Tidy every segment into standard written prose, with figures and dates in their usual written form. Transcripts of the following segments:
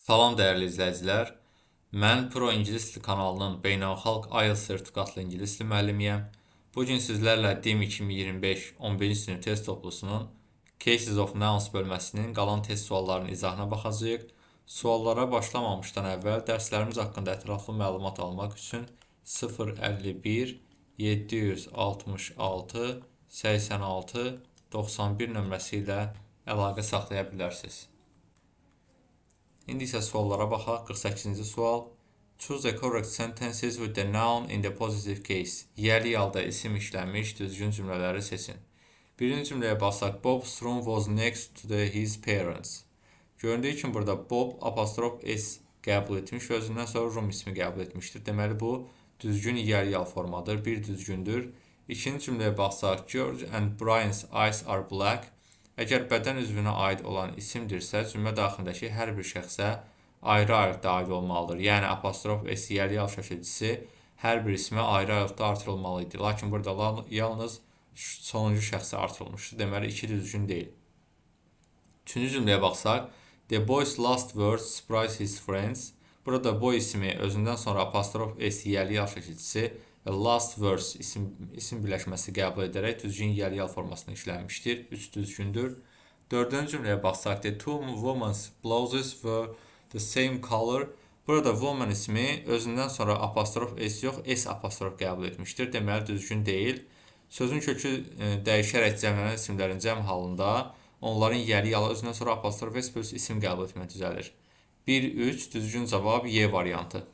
Salam dəyərli izləyicilər. Mən Pro İngilis Dili kanalının beynəlxalq IELTS sertifikatlı ingilis dili müəllimiyəm. Bu gün sizlərlə DİM 2025 11-ci sinif test toplusunun Cases of Nouns bölməsinin qalan test suallarının izahına baxacağıq. Suallara başlamamışdan əvvəl dərslərimiz haqqında ətraflı məlumat almaq üçün 051 766 86 91 nömrəsi ilə əlaqə saxlaya bilərsiniz. İndi isə suallara baxaq. 48-ci sual. Choose the correct sentences with the noun in the positive case. Yəli halda isim işlənmiş düzgün cümlələri seçin. Birinci cümləyə baxsaq, Bob's room was next to his parents. Göründüyü kimi burada Bob apostrof S qəbul etmiş və özündən sonra room ismi qəbul etmişdir. Deməli bu düzgün yəli hal formadır. Bir düzgündür. İkinci cümləyə baxsaq, George and Brian's eyes are black. Əgər bədən üzvünə aid olan isimdirsə, cümlə daxilindəki hər bir şəxsə ayrı-ayrılıqda aid olmalıdır. Yəni apostrof S yəli hal şəkilçisi hər bir ismə ayrı-ayrılıqda artırılmalı idi. Lakin burada yalnız sonuncu şəxsə artırılmışdır. Deməli, iki düzgün deyil. Üçüncü cümləyə baxsaq, the boy's last words surprised his friends. Burada boy ismi özündən sonra apostrof S yəli hal şəkilçisi və last words isim birləşməsi qəbul edərək düzgün yəli hal formasında işlənmişdir. Üç düzgündür. Dördüncü cümləyə baxsaq, the two women's blouses were the same color. Burada woman ismi özündən sonra apostrof S yox, S apostrof qəbul etmişdir. Deməli, düzgün deyil. Sözün kökü dəyişərək cəmlənən isimlərin cəm halında onların yəli halı özündən sonra apostrof S plus isim qəbul etmək düzəlir. 1, 3 düzgün cavab Y variantı.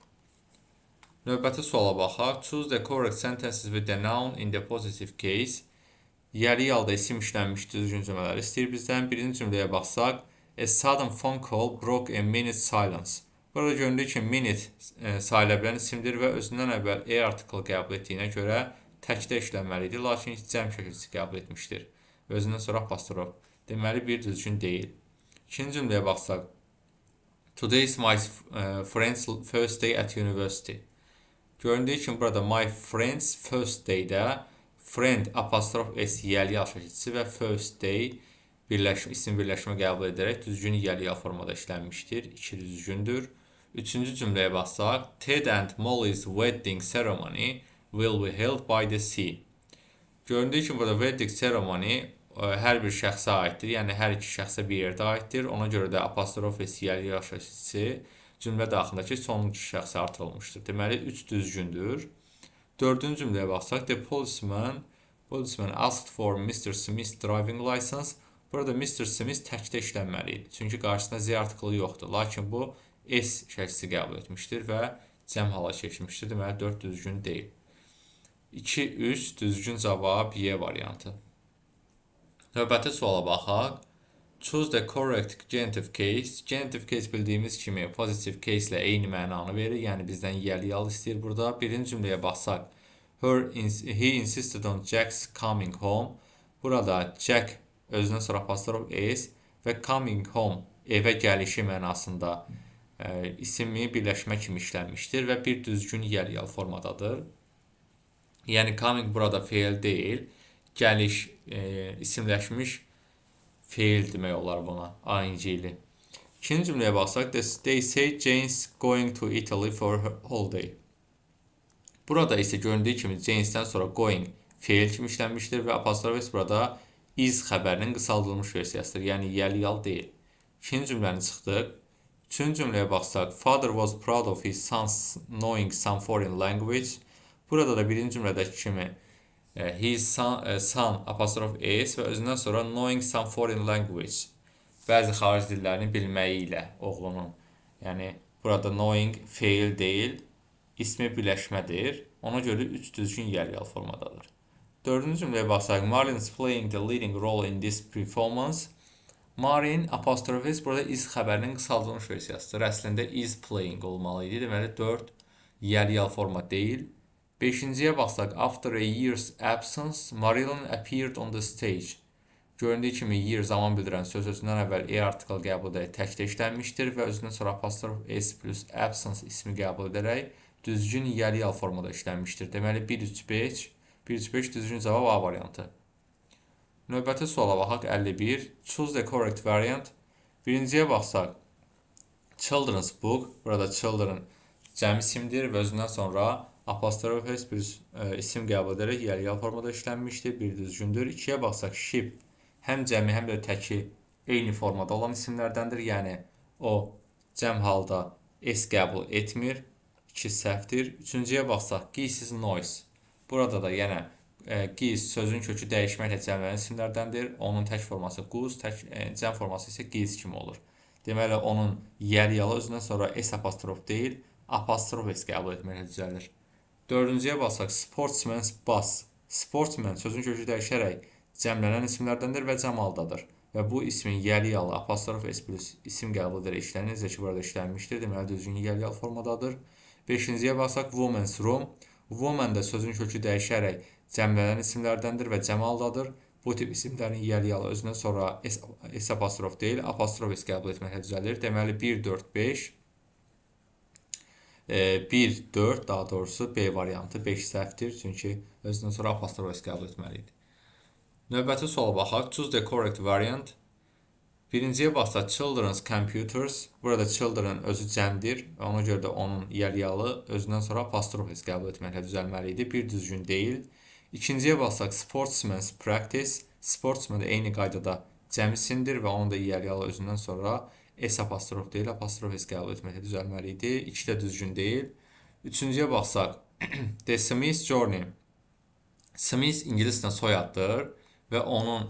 Növbəti suala baxaq. Choose the correct sentences with the noun in the positive case. Yəli halda isim işlənmiş düzgün cümlələri istəyir bizdən. Birinci cümləyə baxsaq, a sudden phone call broke a minute silence. Burada göründüyü ki, minute sayıla bilən isimdir və özündən əvvəl e artiklı qəbul etdiyinə görə təkdə işlənməli idi, lakin cəm şəkilçisi qəbul etmişdir. Özündən sonra apostrof. Deməli, bir düzgün deyil. İkinci cümləyə baxsaq, today is my friend's first day at university. Göründüyü kimi burada my friend's first day-də friend apostrof S yəli hal şəkilçisi və first day isim birləşmə qəbul edərək düzgün yəli hal formada işlənmişdir. İki düzgündür. Üçüncü cümləyə baxsaq, Ted and Molly's wedding ceremony will be held by the sea. Göründüyü kimi burada wedding ceremony hər bir şəxsə aiddir. Yəni hər iki şəxsə bir yerdə aiddir. Ona görə də apostrof S yəli hal şəkilçisi cümlə daxilindəki sonuncu şəxsə artırılmışdır. Deməli, üç düzgündür. Dördüncü cümləyə baxsaq, the policeman asked for Mr. Smith's driving license. Burada Mr. Smith təkdə işlənməli idi. Çünki qarşısında Z artiklı yoxdur. Lakin bu S şəxsi qəbul etmişdir və cəm hala keçmişdir. Deməli, 4 düzgün deyil. 2, 3 düzgün cavab Y variantı. Növbəti suala baxaq. Choose the correct genitive case. Genitive case bildiyimiz kimi positive case ilə eyni mənanı verir. Yəni bizdən yəli hal istəyir burada. Birinci cümləyə baxsaq, he insisted on Jack's coming home. Burada Jack özündən sonra apostrof S və coming home evə gəlişi mənasında ismi birləşmə kimi işlənmişdir və bir düzgün yəli hal formadadır. Yəni coming burada feil deyil, gəliş isimləşmiş feil demək olar buna, ing ili. İkinci cümləyə baxsaq, they say Jane's going to Italy for her holiday. Burada isə göründüyü kimi Jane'sdən sonra going feil kimi işlənmişdir və apostrof S burada is xəbərinin qısaldılmış versiyasıdır. Yəni yəli hal deyil. İkinci cümləni çıxdıq. Üçüncü cümləyə baxsaq, father was proud of his son's knowing some foreign language. Burada da birinci cümlədəki kimi his son apostrof S və özündən sonra knowing some foreign language, bəzi xarici dillərini bilməyi ilə oğlunun. Yəni burada knowing feil deyil, ismi birləşmədir. Ona görə üç düzgün yəli hal formadadır. Dördüncü cümləyə baxsaq, Marin's playing the leading role in this performance. Marin apostrof S burada is xəbərinin qısaldılmış versiyasıdır. Əslində is playing olmalı idi. Deməli 4 yəli hal forma deyil. Beşinciyə baxsaq, after a year's absence, Marilyn appeared on the stage. Göründüyü kimi year zaman bildirən söz özündən əvvəl e artikl qəbul edərək təkdə işlənmişdir və özündən sonra apostrof S plus absence ismi qəbul edərək düzgün yəli hal formada işlənmişdir. Deməli 1, 3, 5, 1, 3, 5 düzgün cavab A variantı. Növbəti suala baxaq 51. Choose the correct variant. Birinciyə baxsaq, Children's book, burada children cəm isimdir və özündən sonra apostrof s bir isim qəbul edərək yəli-yalı formada işlənmişdir. 1 düzgündür. 2-yə baxsaq, ship həm cəmi, həm də təki eyni formada olan isimlərdəndir. Yəni, o cəm halda s qəbul etmir. 2 səhvdir. 3-cüyə baxsaq, geese's noise. Burada da yenə geese sözün kökü dəyişməklə cəmlənən isimlərdəndir. Onun tək forması goose, cəm forması isə geese kimi olur. Deməli, onun yəli-yalı özündən sonra s apostrof deyil, apostrof s qəbul etməklə düzəlir. 4-cüyə baxsaq, sportsman's bus. Sportsman sözün kökü dəyişərək cəmlənən isimlərdəndir və cəm haldadır. Və bu ismin yəli-yalı apostrof s plus isim qəbul edərək işlənir. Necə ki, burada işlənmişdir. Deməli, düzgün yəli-yalı formadadır. 5-ciyə baxsaq, woman's room. Woman də sözün kökü dəyişərək cəmlənən isimlərdəndir və cəm haldadır. Bu tip isimlərin yəli-yalı özündən sonra s apostrof deyil, apostrof s qəbul etməklə düzəlir. Deməli, 1, 4, 5. 1, 4, daha doğrusu B variantı 5 səhvdir. Çünki özündən sonra apostrof s qəbul etməli idi. Növbəti suala baxaq. Choose the correct variant. Birinciyə baxsaq, children's computers. Burada children özü cəmdir və ona görə də onun yəli-yalı özündən sonra apostrof s qəbul etməklə düzəlməli idi. 1 düzgün deyil. İkinciyə baxsaq, sportsman's practice. Sportsman da eyni qaydada cəm isimdir və onun da yəli-yalı özündən sonra s apostrof deyil, apostrof s qəbul etməklə düzəlməli idi. 2 də düzgün deyil. Üçüncüyə baxsaq, The Smith's Journey. Smith ingiliscə soyaddır və onun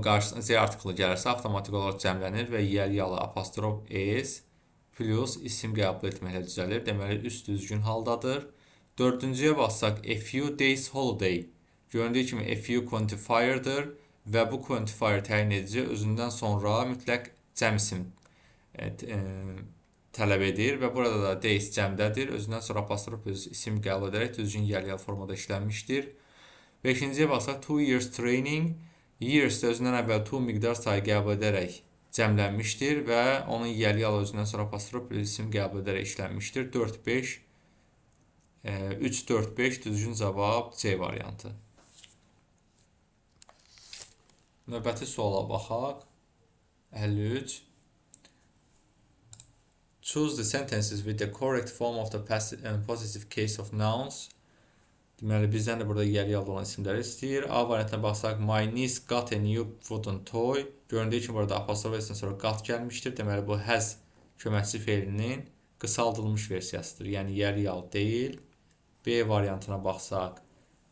qarşısına Z artiklı gəlirsə, avtomatik olaraq cəmlənir və yəli-yalı apostrof s plus isim qəbul etməklə düzəlir. Deməli, 3 düzgün haldadır. Dördüncüyə baxsaq, a few days holiday. Göründüyü kimi, a few quantifier'dır və bu quantifier təyin edici özündən sonra mütləq cəm isim tələb edir və burada da days cəmdədir. Özündən sonra apostrof isim qəbul edərək düzgün yəli-yalı formada işlənmişdir. Beşinciyə baxsaq, 2 years training. Years də özündən əvvəl to miqdar sayı qəbul edərək cəmlənmişdir və onun yəli-yalı özündən sonra apostrof isim qəbul edərək işlənmişdir. 4, 5, 3, 4, 5 düzgün cavab C variantı. Növbəti suala baxaq. 53. Choose the sentences with the correct form of the possessive case of nouns. Deməli, bizdən də burada yəli-yalı olan isimləri istəyir. A variantına baxsaq, my niece got a new wooden toy. Göründüyü kimi burada apostrof s-dən sonra got gəlmişdir. Deməli, bu has köməkçi feilinin qısaldılmış versiyasıdır. Yəni, yəli-yalı deyil. B variantına baxsaq,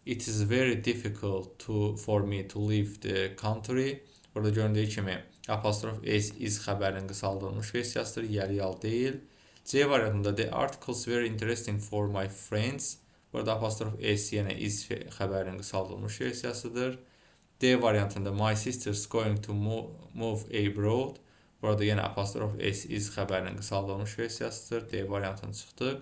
it is very difficult for me to leave the country. Burada göründüyü kimi apostrof s is xəbərinin qısaldılmış versiyasıdır. Yəli-yalı deyil. C variantında the articles very interesting for my friends. Burada apostrof s yenə is xəbərinin qısaldılmış versiyasıdır. D variantında my sister's going to move abroad. Burada yenə apostrof s is xəbərinin qısaldılmış versiyasıdır. D variantını çıxdıq.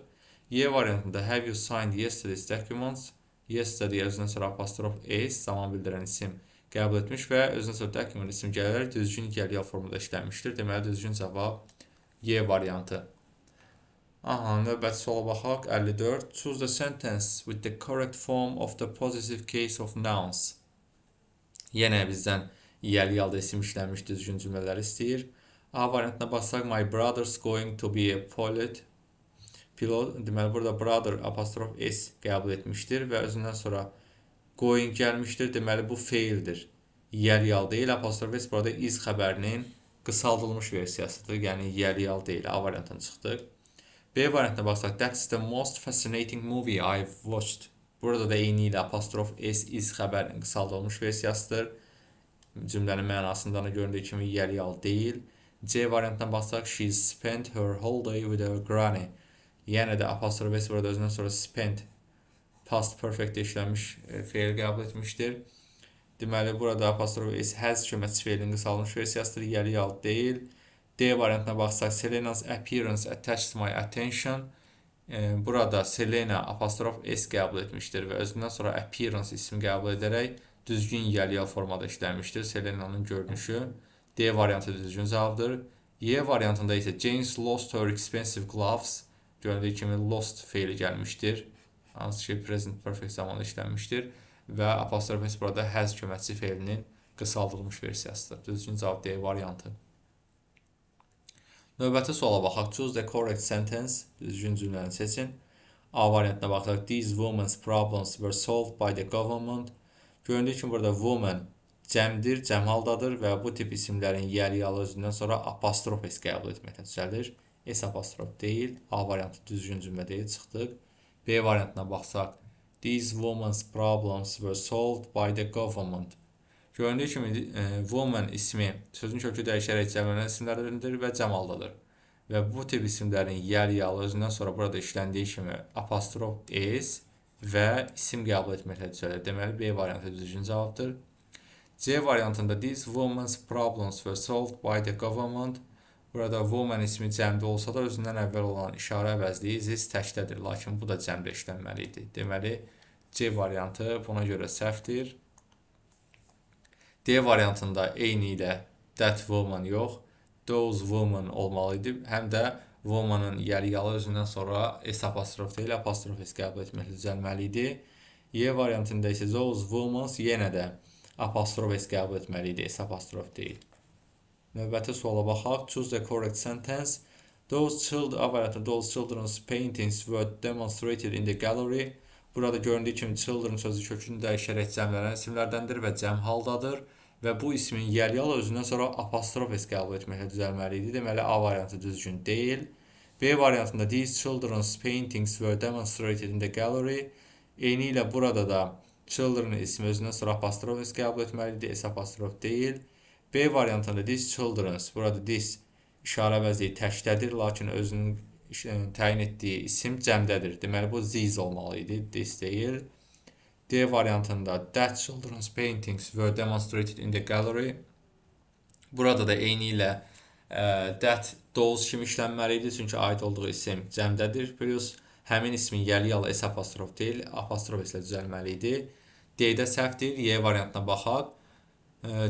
Y variantında have you signed yesterday's documents? Yesterday özündən sonra apostrof s zaman bildirən isim qəbul etmiş və özündən sonra document isim gələrək düzgün yəli-yalı formada işlənmişdir. Deməli, düzgün cavab Y variantı. Aha, növbəti suala baxaq. 54. Choose the sentence with the correct form of the possessive case of nouns. Yenə bizdən yəli-yalı isim işlənmiş düzgün cümlələri istəyir. A variantına baxsaq, my brother's going to be a pilot. Pilot, deməli, burada brother apostrof s qəbul etmişdir və özündən sonra going gəlmişdir. Deməli, bu feildir. Yəli-yalı deyil. Apostrof s burada is xəbərinin qısaldılmış versiyasıdır. Yəni, yəli-yalı deyil. A variantına çıxdıq. B variantına baxsaq, that's the most fascinating movie I've watched. Burada da eyni ilə apostrof s is xəbərinin qısaldılmış versiyasıdır. Cümlənin mənasından da göründüyü kimi yəli-yalı deyil. C variantına baxsaq, she spent her holiday with her granny. Yenə də apostrof s burada özündən sonra spent past perfect işlənmiş feil qəbul etmişdir. Deməli, burada apostrof s has köməkçi feilinin qısalmış versiyasıdır, yəli-yalı deyil. D variantına baxsaq, Selena's appearance attached my attention. Burada Selena apostrof s qəbul etmişdir və özündən sonra appearance ismi qəbul edərək düzgün yəli-yalı formada işlənmişdir. Selena'nın görünüşü. D variantı düzgün cavabdır. Y variantında isə James lost her expensive gloves. Göründüyü kimi lost feili gəlmişdir. Hansı ki, present perfect zamanı işlənmişdir və apostrof s burada has köməkçi feilinin qısaldılmış versiyasıdır. Düzgün cavab D variantı. Növbəti suala baxaq. Choose the correct sentence. Düzgün cümləni seçin. A variantına baxsaq, these women's problems were solved by the government. Göründüyü kimi burada woman cəmdir, cəm haldadır və bu tip isimlərin yəli-yalı özündən sonra apostrof s qəbul etməklə düzəlir. S apostrof deyil. A variantı düzgün cümlə deyil, çıxdıq. B variantına baxsaq, these women's problems were solved by the government. Göründüyü kimi woman ismi sözün kökü dəyişərək cəmlənən isimlərdəndir və cəm haldadır. Və bu tip isimlərin yəli-yalı özündən sonra burada işləndiyi kimi apostrof s və isim qəbul etməklə düzəlir. Deməli, B variantı düzgün cavabdır. C variantında these women's problems were solved by the government. Burada woman ismi cəmdə olsa da özündən əvvəl olan işarə əvəzliyi this təkdədir. Lakin bu da cəmdə işlənməli idi. Deməli, C variantı buna görə səhvdir. D variantında eyni ilə that woman yox, those women olmalı idi. Həm də womanın yəli-yalı özündən sonra s apostrof deyil, apostrof s qəbul etməklə düzəlməli idi. Y variantında isə those women yenə də apostrof s qəbul etməli idi, s apostrof deyil. Növbəti suala baxaq. Choose the correct sentence. Those children, A variantında those children's paintings were demonstrated in the gallery. Burada göründüyü kimi children sözü kökünü dəyişərək cəmlənən isimlərdəndir və cəm haldadır və bu ismin yəli-yalı özündən sonra apostrof s qəbul etməklə düzəlməli idi. Deməli, A variantı düzgün deyil. B variantında these children's paintings were demonstrated in the gallery. Eyni ilə burada da children ismi özündən sonra apostrof s qəbul etməli idi, s apostrof deyil. B variantında these children's, burada this işarə əvəzliyi təkdədir, lakin özünün təyin etdiyi isim cəmdədir. Deməli, bu these olmalı idi, this deyil. D variantında that children's paintings were demonstrated in the gallery. Burada da eyni ilə that, those kimi işlənməli idi, çünki aid olduğu isim cəmdədir. Plus, həmin ismin yəli-yalı s apostrof deyil, apostrof s ilə düzəlməli idi. D-də səhvdir, Y variantına baxaq.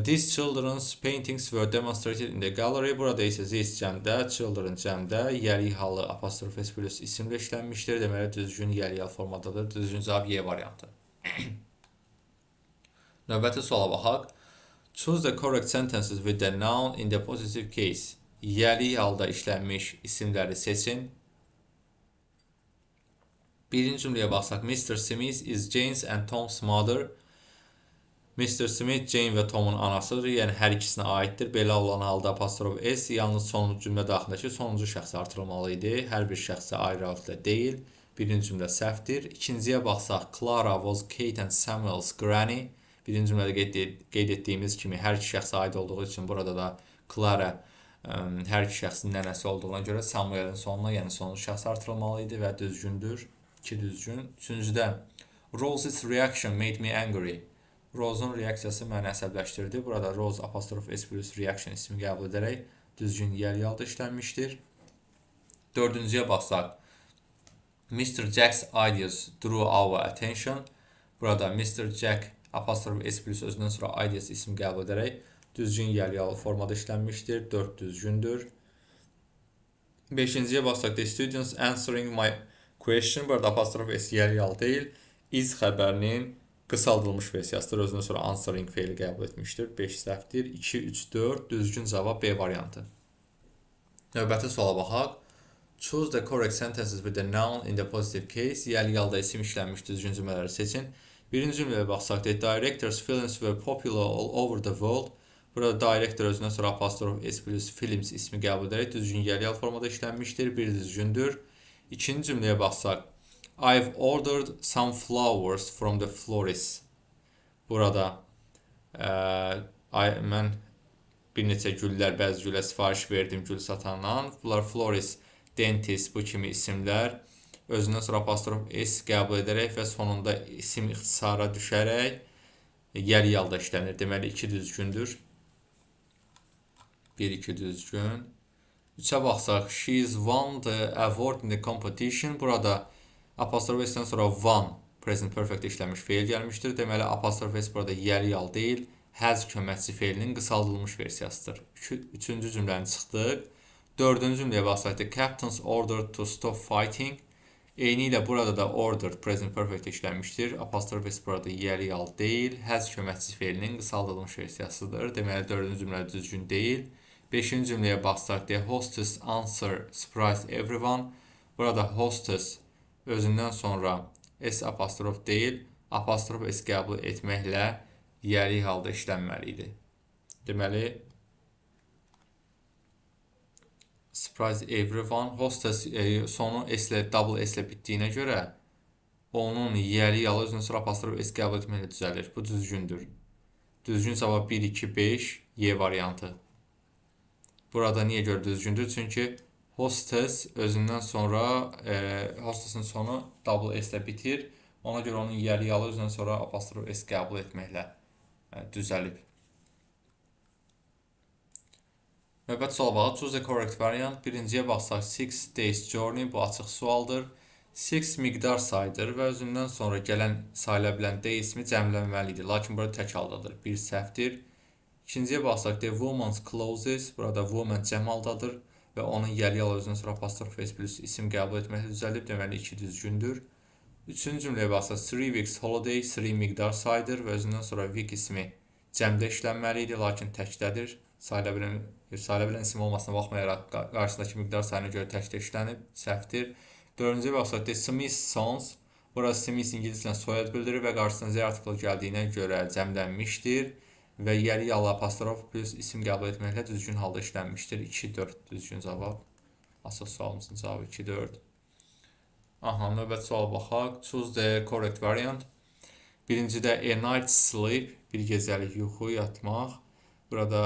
These children's paintings were demonstrated in the gallery. Burada isə this cəmdə, children cəmdə, yəli halı apostrof s plus isimlə işlənmişdir. Deməli, düzgün yəli-yalı formadadır. Düzgün cavab Y variantı. Növbəti suala baxaq. Choose the correct sentences with the noun in the possessive case. Yəli halda işlənmiş isimləri seçin. Birinci cümləyə baxsaq, Mr. Smith is Jane's and Tom's mother. Mr. Smith Jane və Tom'un anasıdır, yəni hər ikisinə aiddir. Belə olan halda apostrof s yalnız sonuncu cümlə daxilindəki sonuncu şəxsə artırılmalı idi. Hər bir şəxsə ayrı-ayrılıqda deyil. Birinci cümlə səhvdir. İkinciyə baxsaq, Clara was Kate and Samuel's granny. Birinci cümlədə qeyd etdiyimiz kimi hər iki şəxsə aid olduğu üçün burada da Clara hər iki şəxsin nənəsi olduğuna görə Samuelin sonuna, yəni sonuncu şəxs artırılmalı idi və düzgündür. İki düzgün. Üçüncüdə, Rose's reaction made me angry. Rose'un reaksiyası məni əsəbləşdirdi. Burada Rose apostrof s plus reaction ismi qəbul edərək düzgün yəli-yalıda işlənmişdir. Dördüncüyə baxsaq, Mr. Jack's ideas drew our attention. Burada Mr. Jack apostrof s plus özündən sonra ideas ismi qəbul edərək düzgün yəli-yalı formada işlənmişdir. 4 düzgündür. Beşinciyə baxsaq, the students answering my question. Burada apostrof s yəli-yalı deyil. Is xəbərinin qısaldılmış versiyasıdır. Özündən sonra answering feili qəbul etmişdir. 5 səhvdir. 2, 3, 4. Düzgün cavab B variantı. Növbəti suala baxaq. Choose the correct sentences with the noun in the positive case. Yəli-yalıda isim işlənmiş düzgün cümlələri seçin. Birinci cümləyə baxsaq, the director's films were popular all over the world. Burada director özündən sonra apostrof s plus films ismi qəbul edərək düzgün yəli-yalı formada işlənmişdir. Bir düzgündür. İkinci cümləyə baxsaq, I've ordered some flowers from the florist. Burada mən bir neçə güllər, bəzi gülə sifariş verdim gül satandan. Bunlar florist, dentist, bu kimi isimlər özündən sonra apostrof s qəbul edərək və sonunda isim ixtisara düşərək yəli-yalıda işlənir. Deməli, 2 düzgündür. 1, 2 düzgün. 3-ə baxsaq, she's won the award in the competition. Burada apostrof s-dən sonra won, present perfect işlənmiş feil gəlmişdir. Deməli, apostrof s burada yəli-yalı deyil, has köməkçi feilinin qısaldılmış versiyasıdır. Üçüncü cümləni çıxdıq. Dördüncü cümləyə baxsaq, the captain's ordered to stop fighting. Eyni ilə burada da ordered present perfect işlənmişdir. Apostrof s burada yəli-yalı deyil, has köməkçi feilinin qısaldılmış versiyasıdır. Deməli, dördüncü cümlə düzgün deyil. Beşinci cümləyə baxsaq, the hostess answer surprised everyone. Burada hostess özündən sonra S apostrof deyil, apostrof S qəbul etməklə yəli halda işlənməli idi. Deməli, surprise everyone, hostess sonu S ilə, double S ilə bitdiyinə görə onun yəli yalı özündən sonra apostrof S qəbul etməklə düzəlir. Bu düzgündür. Düzgün cavab 1, 2, 5, Y variantı. Burada niyə görə düzgündür? Çünki hostess özündən sonra, hostessin sonu double S ilə bitir. Ona görə onun yəli yalı özündən sonra apostrof S qəbul etməklə düzəlib. Növbəti suala baxaq. Choose the correct variant. Birinciyə baxsaq, 6 days journey, bu açıq sualdır. 6 miqdar sayıdır və özündən sonra gələn sayıla bilən day ismi cəmlənməli idi. Lakin burada tək haldadır. Bir səhvdir. İkinciyə baxsaq, the woman's clothes, burada woman cəm haldadır və onun yəli yalı özündən sonra apostrof S plus isim qəbul etməklə düzəlib. Deməli, 2 düzgündür. Üçüncü cümləyə baxsaq, 3 weeks holiday, 3 miqdar sayıdır və özündən sonra week ismi cəmdə işlənməli idi, lakin təkdədir. Sayıla bilən isim olmasına baxmayaraq qarşısındakı miqdar sayına görə təkdə işlənib, səhvdir. Dördüncüyə baxsaq, the Smith sons, burada Smith ingiliscə soyad bildirir və qarşısına Z artiklı gəldiyinə görə cəmlənmişdir və yəli yalı apostrof plus isim qəbul etməklə düzgün halda işlənmişdir. 2, 4 düzgün cavab. Açıq sualımızın cavabı 2, 4. Aha, növbəti suala baxaq. Choose the correct variant. Birincidə a night sleep, bir gecəlik yuxu, yatmaq. Burada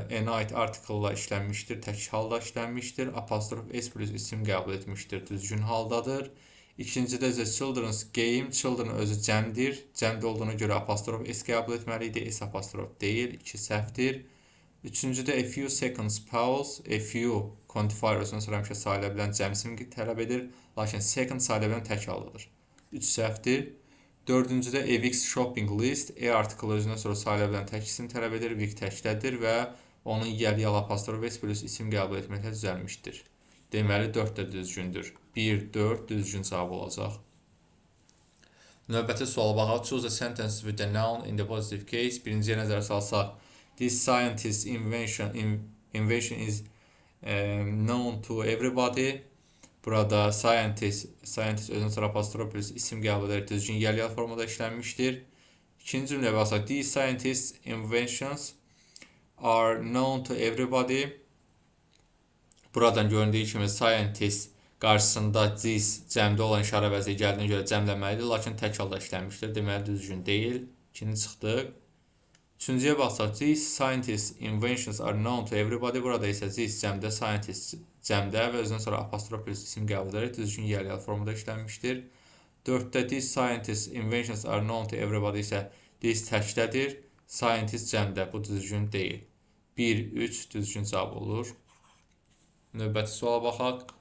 a night article-la işlənmişdir, tək halda işlənmişdir. Apostrof S plus isim qəbul etmişdir, düzgün haldadır. İkincidə the children's game, children özü cəmdir. Cəmdə olduğuna görə apostrof S qəbul etməli idi, S apostrof deyil, 2 səhvdir. Üçüncüdə a few seconds pause, a few quantifier özündən sonra həmişə sayıla bilən cəm isim tələb edir, lakin second sayıla bilən tək haldadır. 3 səhvdir. Dördüncüdə a week's shopping list, E artiklı özündən sonra sayıla bilən tək isim tələb edir, week təkdədir və onun yəli yalı apostrof S plus isim qəbul etməklə düzəlmişdir. Deməli, 4 də düzgündür. 1, 4 düzgün cavab olacaq. Növbəti suala baxaq. Choose a sentence with the noun in the positive case. Birinciyə nəzər salsaq, this scientist's invention is known to everybody. Burada scientist özündən sonra apostrof plus isim qəbul edərək düzgün yəli formada işlənmişdir. İkinci cümləyə baxsaq, these scientists' inventions are known to everybody. Buradan göründüyü kimi scientist qarşısında this cəmdə olan işarə vəziyi gəldiyinə görə cəmlənməlidir, lakin tək halda işlənmişdir. Deməli, düzgün deyil. İkinci çıxdıq. Üçüncüyə baxsaq, these scientists' inventions are known to everybody. Burada isə this cəmdə, scientist cəmdə və özündən sonra apostrof plus isim qəbul edərək düzgün yəli formada işlənmişdir. Dörddə these scientists' inventions are known to everybody isə this təkdədir, scientist cəmdə. Bu düzgün deyil. 1, 3 düzgün cavab olur. Növbəti suala baxaq.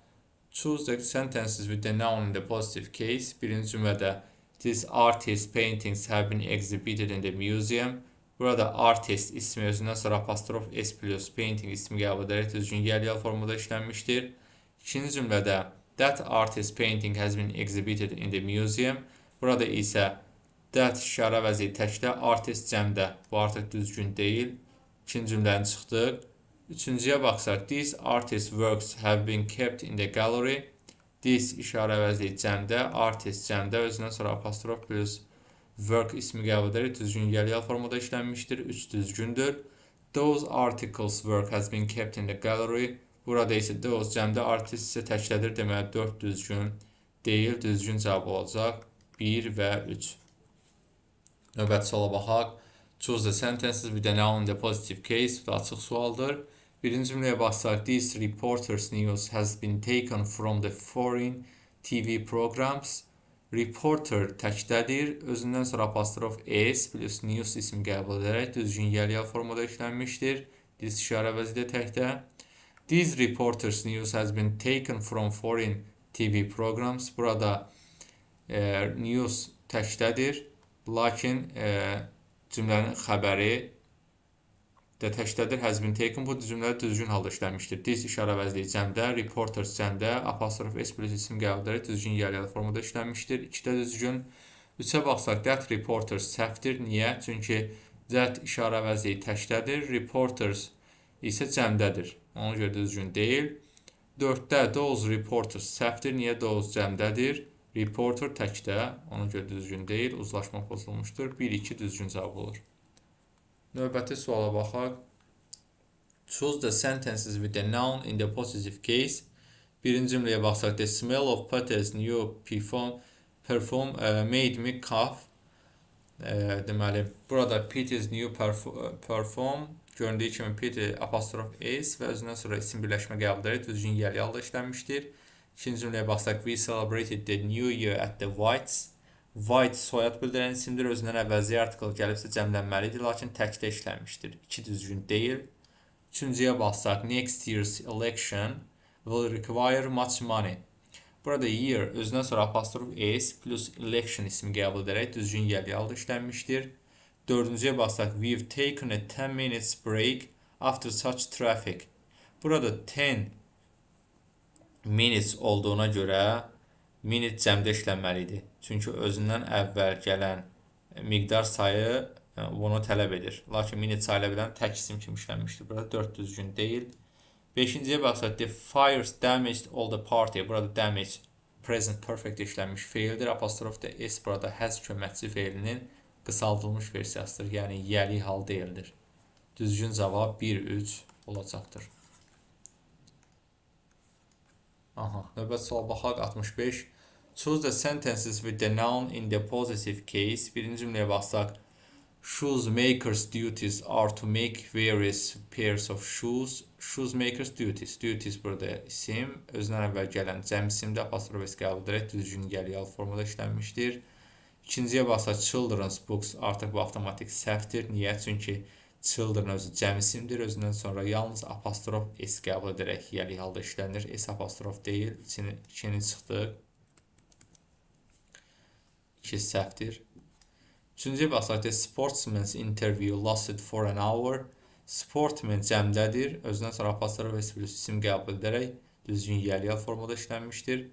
Choose the sentences with the noun in the positive case. Birinci cümlədə this artist's paintings have been exhibited in the museum. Burada artist ismi özündən sonra apostrof S plus painting ismi qəbul edərək düzgün yəli formada işlənmişdir. İkinci cümlədə that artist's painting has been exhibited in the museum. Burada isə that işarə vəziyi təkdə, artist cəmdə. Bu artıq düzgün deyil. İkinci cümləni çıxdıq. Üçüncüyə baxsaq, these artist's works have been kept in the gallery. This işarə vəziyi cəmdə, artist cəmdə, özündən sonra apostrof plus work ismi qəbul edərək düzgün yəli formada işlənmişdir. 3 düzgündür. Those articles work has been kept in the gallery. Burada isə those cəmdə, artist isə təkdədir. Deməli, 4 düzgün deyil. Düzgün cavab olacaq 1 və 3. Növbəti suala baxaq. Choose the sentences with the noun in the positive case. Bu da açıq sualdır. Birinci cümləyə baxsaq, this reporter's news has been taken from the foreign TV programs. Reporter təkdədir. Özündən sonra apostrof S plus news ismi qəbul edərək düzgün yəli formada işlənmişdir. This işarə vəziyyətdə təkdə. This reporter's news has been taken from foreign TV programs. Burada news təkdədir. Lakin cümlənin xəbəri də təkdədir. Has been taken. Bu cümlədə düzgün halda işlənmişdir. This işarə vəzliyi cəmdə, reporters cəmdə, apostrof S plus isim qəbul edərək düzgün yəli formada işlənmişdir. 2-də düzgün. 3-ə baxsaq, that reporters səhvdir. Niyə? Çünki that işarə vəzliyi təkdədir. Reporters isə cəmdədir. Ona görə düzgün deyil. 4-də those reporters səhvdir. Niyə those cəmdədir? Reporter təkdə, ona görə düzgün deyil. Uzlaşma pozulmuşdur. 1, 2 düzgün cavab olur. Növbəti suala baxaq. Choose the sentences with the noun in the positive case. Birinci cümləyə baxsaq, the smell of Peter's new perfume made me cough. Deməli, burada Peter's new perfume göründüyü kimi Peter apostrof s və özündən sonra isim birləşmə qəbul edərək düzgün yiyəli halda işlənmişdir. İkinci cümləyə baxsaq, we celebrated the new year at the Whites. White soyad bildirən isimdir. Özündən əvvəl Z artikl gəlibsə cəmlənməlidir, lakin təkdə işlənmişdir. İki düzgün deyil. Üçüncüyə baxsaq, next year's election will require much money. Burada year özündən sonra apostrof s plus election ismi qəbul edərək düzgün yiyəli halda işlənmişdir. Dördüncüyə baxsaq, we've taken a 10 minutes break after such traffic. Burada 10 minutes olduğuna görə minute cəmdə işlənməli idi. Çünki özündən əvvəl gələn miqdar sayı bunu tələb edir. Lakin minute sayıla bilən tək isim kimi işlənmişdir. Burada 4 düzgün deyil. Beşinciyə baxsaq, the fires damaged all the party. Burada damage present perfect işlənmiş feildir. Apostrof da s burada has köməkçi feilinin qısaldılmış versiyasıdır. Yəni yiyəli hal deyildir. Düzgün cavab 1, 3 olacaqdır. Aha, növbəti suala baxaq, 65. Choose the sentences with the noun in the positive case. Birinci cümləyə baxsaq, shoesmaker's duties are to make various pairs of shoes. Shoesmaker's duties. Duties burada isim, özündən əvvəl gələn cəm isimdir. Apostrof s qəbul edərək düzgün yiyəli hal formada işlənmişdir. İkinciyə baxsaq, children's books artıq bu avtomatik səhvdir. Niyə? Çünki children özü cəm isimdir. Özündən sonra yalnız apostrof s qəbul edərək yiyəli halda işlənir. S apostrof deyil. İkini çıxdıq. İki səhvdir. Üçüncüyə baxsaq, the sportsman's interview lasted for an hour. Sportman cəmdədir. Özündən sonra apostrof s plus isim qəbul edərək düzgün yiyəli hal formada işlənmişdir.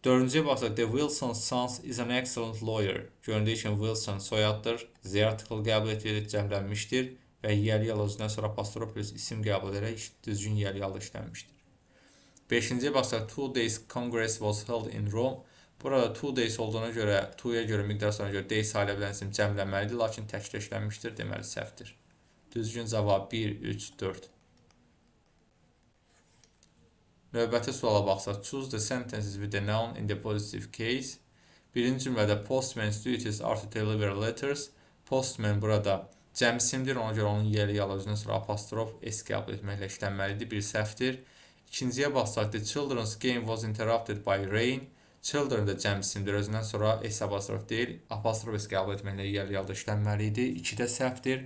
Dördüncüyə baxsaq, the Wilson sons is an excellent lawyer. Göründüyü kimi Wilson soyaddır. Z artikl qəbul edilir, cəmlənmişdir və yiyəli hal özündən sonra apostrof plus isim qəbul edərək düzgün yiyəli halda işlənmişdir. Beşinciyə baxsaq, 2 days Congress was held in Rome. Burada 2 days olduğuna görə, 2-ya görə, miqdar sayına görə days sayıla bilən isim cəmlənməlidir, lakin təkdə işlənmişdir, deməli səhvdir. Düzgün cavab 1, 3, 4. Növbəti suala baxsaq, choose the sentences with the noun in the positive case. Birinci cümlədə postman's duties are to deliver letters. Postman burada cəm isimdir, ona görə onun yiyəli hal özündən sonra apostrof s qəbul etməklə işlənməlidir, bir səhvdir. İkinciyə baxsaq, the children's game was interrupted by rain. Children də cəm isimdir, özündən sonra s apostrof deyil, apostrof s qəbul etməklə yiyəli halda işlənməli idi. İki də səhvdir.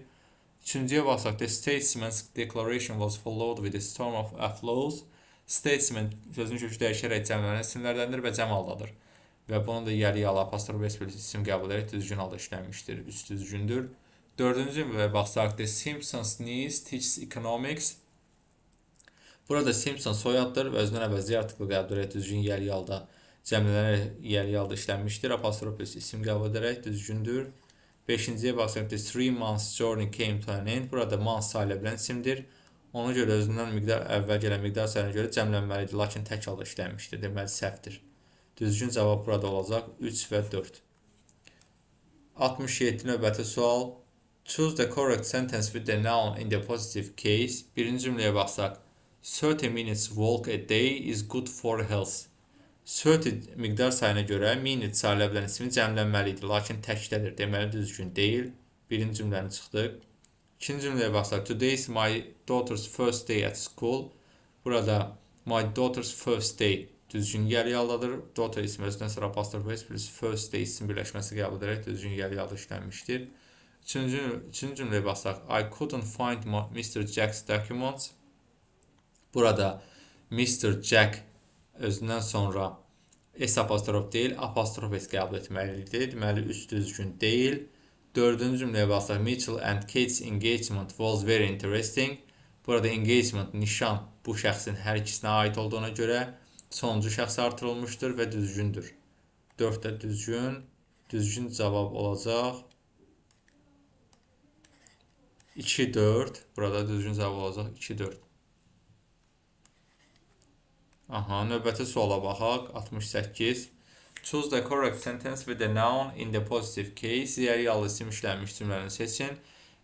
Üçüncüyə baxsaq, the statesman's declaration was followed with a storm of applause. Statesman sözünün kökü dəyişərək cəmlənən isimlərdəndir və cəm haldadır. Və bunun da yiyəli hal apostrof s plus isim qəbul edərək düzgün halda işlənmişdir. 3 düzgündür. Dördüncü cümləyə baxsaq, the Simpsons niece teaches economics. Burada Simpson soyaddır və özündən əvvəl Z artiklı qəbul edərək düzgün yiyəli halda cəmlənərək yiyəli halda işlənmişdir. Apostrof s isim qəbul edərək düzgündür. Beşinciyə baxsaq, the 3 months journey came to an end. Burada months sayıla bilən isimdir. Ona görə özündən miqdar əvvəl gələn miqdar sayına görə cəmlənməlidir, lakin tək halda işlənmişdir. Deməli səhvdir. Düzgün cavab burada olacaq 3 və 4. 67 növbəti sual. Choose the correct sentence with the noun in the positive case. Birinci cümləyə baxsaq, 30 minutes walk a day is good for health. 30 miqdar sayına görə minute sayıla bilən ismi cəmlənməli idi, lakin təkdədir. Deməli düzgün deyil. Birinci cümləni çıxdıq. İkinci cümləyə baxsaq, today is my daughter's first day at school. Burada my daughter's first day düzgün yiyəli haldadır. Daughter ismi özündən sonra apostrof s plus first day isim birləşməsi qəbul edərək düzgün yiyəli halda işlənmişdir. Üçüncü cümləyə baxsaq, I couldn't find Mr. Jack's documents. Burada Mr. Jack özündən sonra s apostrof deyil, apostrof s qəbul etməlidir. Deməli, 3 düzgün deyil. Dördüncü cümləyə baxsaq, Mitchell and Kate's engagement was very interesting. Burada engagement, nişan bu şəxsin hər ikisinə aid olduğuna görə sonuncu şəxs artırılmışdır və düzgündür. 4 də düzgün. Düzgün cavab olacaq. 2, 4. Burada düzgün cavab olacaq 2, 4. Aha, növbəti suala baxaq. 68. Choose the correct sentence with the noun in the positive case. Yəli isim işlənmiş cümləni seçin.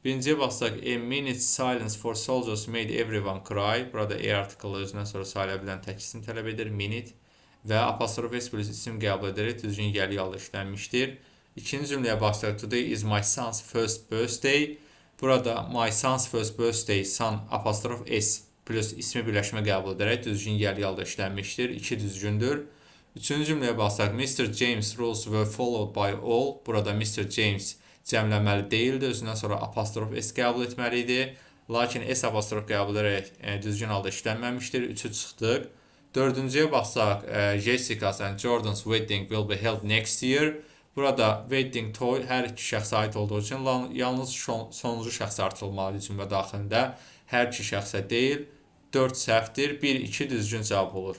Birinciyə baxsaq, a minute silence for soldiers made everyone cry. Burada e artiklı özündən sonra sayıla bilən tək isim tələb edir. Minute və apostrof s plus isim qəbul edərək düzgün yəli işlənmişdir. İkinci cümləyə baxsaq, today is my son's first birthday. Burada my son's first birthday, son apostrof s plus ismi birləşmə qəbul edərək düzgün yəli işlənmişdir. 2 düzgündür. Üçüncü cümləyə baxsaq, Mr. James rules were followed by all. Burada Mr. James cəmləməli deyildi. Özündən sonra apostrof s qəbul etməli idi. Lakin s apostrof qəbul edərək düzgün halda işlənməmişdir. 3-ü çıxdıq. Dördüncüyə baxsaq, Jessica's and Jordan's wedding will be held next year. Burada wedding toy hər iki şəxsə aid olduğu üçün yalnız sonuncu şəxsə artırılmalıdır cümlə daxilində. Hər iki şəxsə deyil. 4 səhvdir. 1, 2 düzgün cavab olur.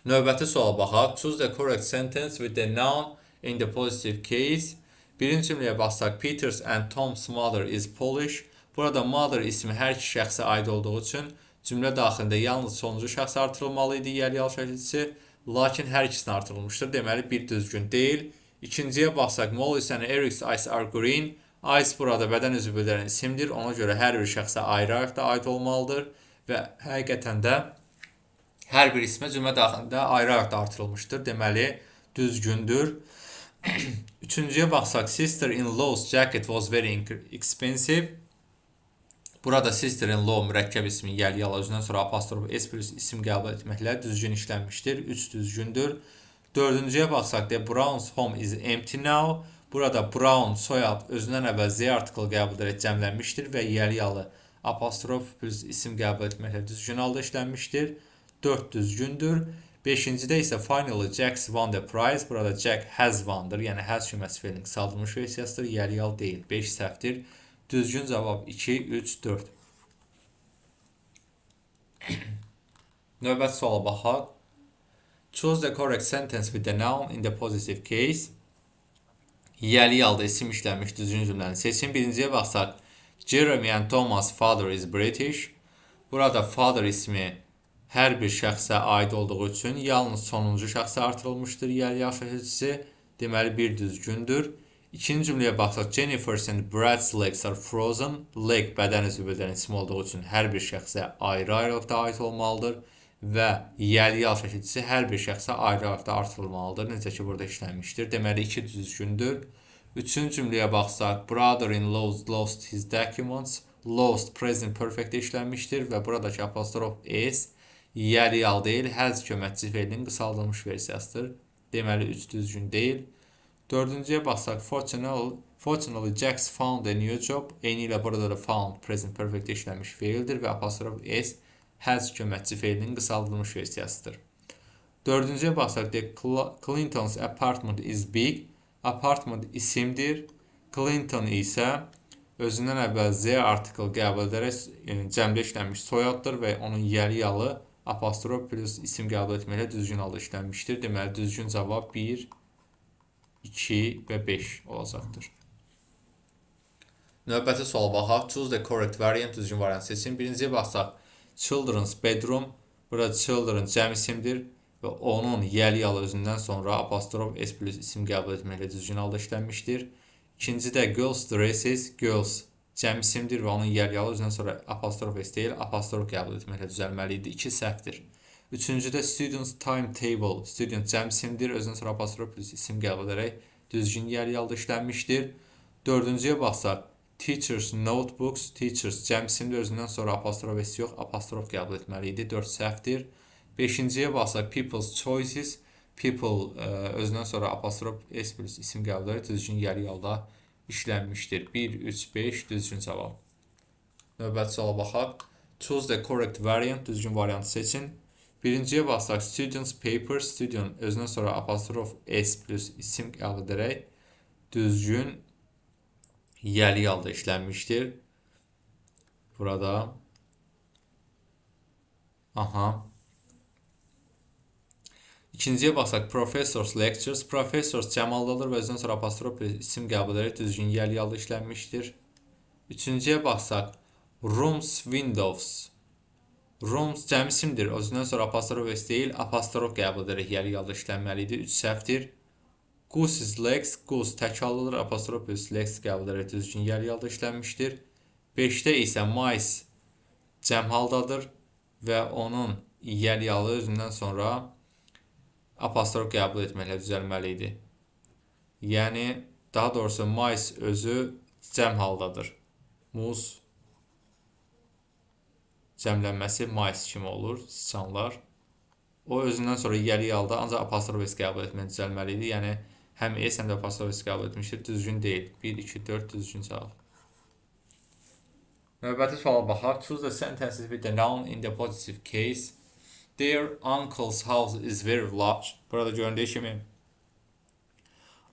Növbəti suala baxaq. Choose the correct sentence with the noun in the positive case. Birinci cümləyə baxsaq, Peter's and Tom's mother is Polish. Burada mother ismi hər iki şəxsə aid olduğu üçün cümlə daxilində yalnız sonuncu şəxsə artırılmalı idi yəli şəkilçisi. Lakin hər ikisinə artırılmışdır. Deməli, bir düzgün deyil. İkinciyə baxsaq, Molly's and Eric's eyes are green. Eyes burada bədən üzvü bildirən isimdir. Ona görə hər bir şəxsə ayrı-ayrı da aid olmalıdır. Və həqiqətən də hər bir ismə cümlə daxilində ayrı-ayrı da artırılmışdır. Deməli, düzgündür. Üçüncüyə baxsaq, sister-in-law's jacket was very expensive. Burada sister-in-law mürəkkəb ismin yəli özündən sonra apostrof s plus isim qəbul etməklə düzgün işlənmişdir. 3 düzgündür. Dördüncüyə baxsaq, the Brown's home is empty now. Burada Brown soyad özündən əvvəl z artiklı qəbul edərək cəmlənmişdir və yəli apostrof plus isim qəbul etməklə düzgün halda işlənmişdir. 4 düzgündür. Beşincidə isə finally Jack's won the prize. Burada Jack has won'dır. Yəni has köməkçi feilinin qısaldılmış versiyasıdır. Yəli deyil. 5 səhvdir. Düzgün cavab 2, 3, 4. Növbəti suala baxaq. Choose the correct sentence with the noun in the positive case. Yəli halda isim işlənmiş düzgün cümləni seçin. Birinciyə baxsaq, Jeremy and Thomas father is British. Burada father ismi hər bir şəxsə aid olduğu üçün yalnız sonuncu şəxsə artırılmışdır yəli şəkilçisi. Deməli, bir düzgündür. İkinci cümləyə baxsaq, Jennifer's and Brad's legs are frozen. Leg bədən üzvü bildirən isim olduğu üçün hər bir şəxsə ayrı-ayrılıqda aid olmalıdır və yəli şəkilçisi hər bir şəxsə ayrı-ayrılıqda artırılmalıdır. Necə ki, burada işlənmişdir. Deməli, 2 düzgündür. Üçüncü cümləyə baxsaq, brother-in-law lost his documents. Lost present perfect işlənmişdir və buradakı apostrof s yəli deyil, has köməkçi feilinin qısaldılmış versiyasıdır. Deməli, 3 düzgün deyil. Dördüncüyə baxsaq, fortunately Jack's found a new job. Eyni ilə burada da found present perfect işlənmiş feildir və apostrof s has köməkçi feilinin qısaldılmış versiyasıdır. Dördüncüyə baxsaq, the Clinton's apartment is big. Apartment isimdir. Clinton isə özündən əvvəl z artikl qəbul edərək cəmdə işlənmiş soyaddır və onun yəli apostrof plus isim qəbul etməklə düzgün halda işlənmişdir. Deməli, düzgün cavab 1, 2 və 5 olacaqdır. Növbəti suala baxaq. Choose the correct variant. Düzgün variant seçin. Birinciyə baxsaq, children's bedroom. Burada children cəm isimdir və onun yəli özündən sonra apostrof s plus isim qəbul etməklə düzgün halda işlənmişdir. İkincidə girls dresses. Girls cəm isimdir və onun yəli özündən sonra apostrof s deyil, apostrof qəbul etməklə düzəlməli idi. 2 səhvdir. Üçüncüdə student's timetable. Student cəm isimdir, özündən sonra apostrof plus isim qəbul edərək düzgün yəli halda işlənmişdir. Dördüncüyə baxsaq, teacher's notebooks. Teachers cəm isimdir, özündən sonra apostrof s yox, apostrof qəbul etməli idi. 4 səhvdir. Beşinciyə baxsaq, people's choices. People özündən sonra apostrof s plus isim qəbul edərək düzgün yəli halda işlənmişdir. 1, 3, 5 düzgün cavab. Növbəti suala baxaq. Choose the correct variant. Düzgün variantı seçin. Birinciyə baxsaq, student's paper. Student özündən sonra apostrof s plus isim qəbul edərək düzgün yəli halda işlənmişdir. Burada. Aha. İkinciyə baxsaq, professor's lectures. Professors cəmaldadır və özündən sonra apostrof isim qəbul edərək düzgün yəli halda işlənmişdir. Üçüncüyə baxsaq, rooms windows. Rooms cəmi isimdir. Özündən sonra apostrof s deyil, apostrof qəbul edərək yəli yalda işlənməli idi. 3 səhvdir. Goose's legs, goose tək haldadır, apostrof plus legs qəbul edərək düzgün yəli yalda işlənmişdir. 5-də isə mice cəm haldadır və onun yəli yalı özündən sonra apostrof qəbul etməklə düzəlməli idi. Yəni, daha doğrusu mice özü cəm haldadır. Muz cəmlənməsi mice kimi olur, siçanlar. O özündən sonra yəli yalda ancaq apostrof s qəbul etməklə düzəlməli idi. Yəni, həm s, həm də apostrof s qəbul etmişdir. Düzgün deyil. 1, 2, 4 düzgün cavab. Növbəti suala baxaq. Choose the sentences with the noun in the positive case. Their uncle's house is very large. Burada göründüyü kimi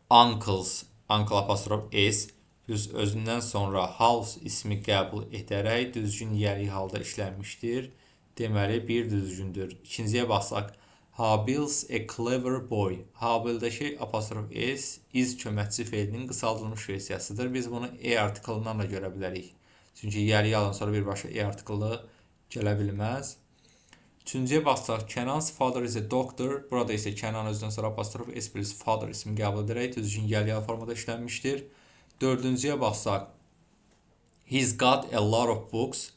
uncle's, uncle apostrof s plus özündən sonra house ismi qəbul edərək düzgün yəli halda işlənmişdir. Deməli, bir düzgündür. İkinciyə baxsaq, Habil's a clever boy. Habildəki apostrof s is köməkçi feilinin qısaldılmış versiyasıdır. Biz bunu e artiklından da görə bilərik. Çünki yəli haldan sonra birbaşa e artiklı gələ bilməz. Üçüncüyə baxsaq, Kenan's father is a doctor. Burada isə Kenan özündən sonra apostrof s plus father ismi qəbul edərək düzgün yəli hal formada işlənmişdir. Dördüncüyə baxsaq, he's got a lot of books.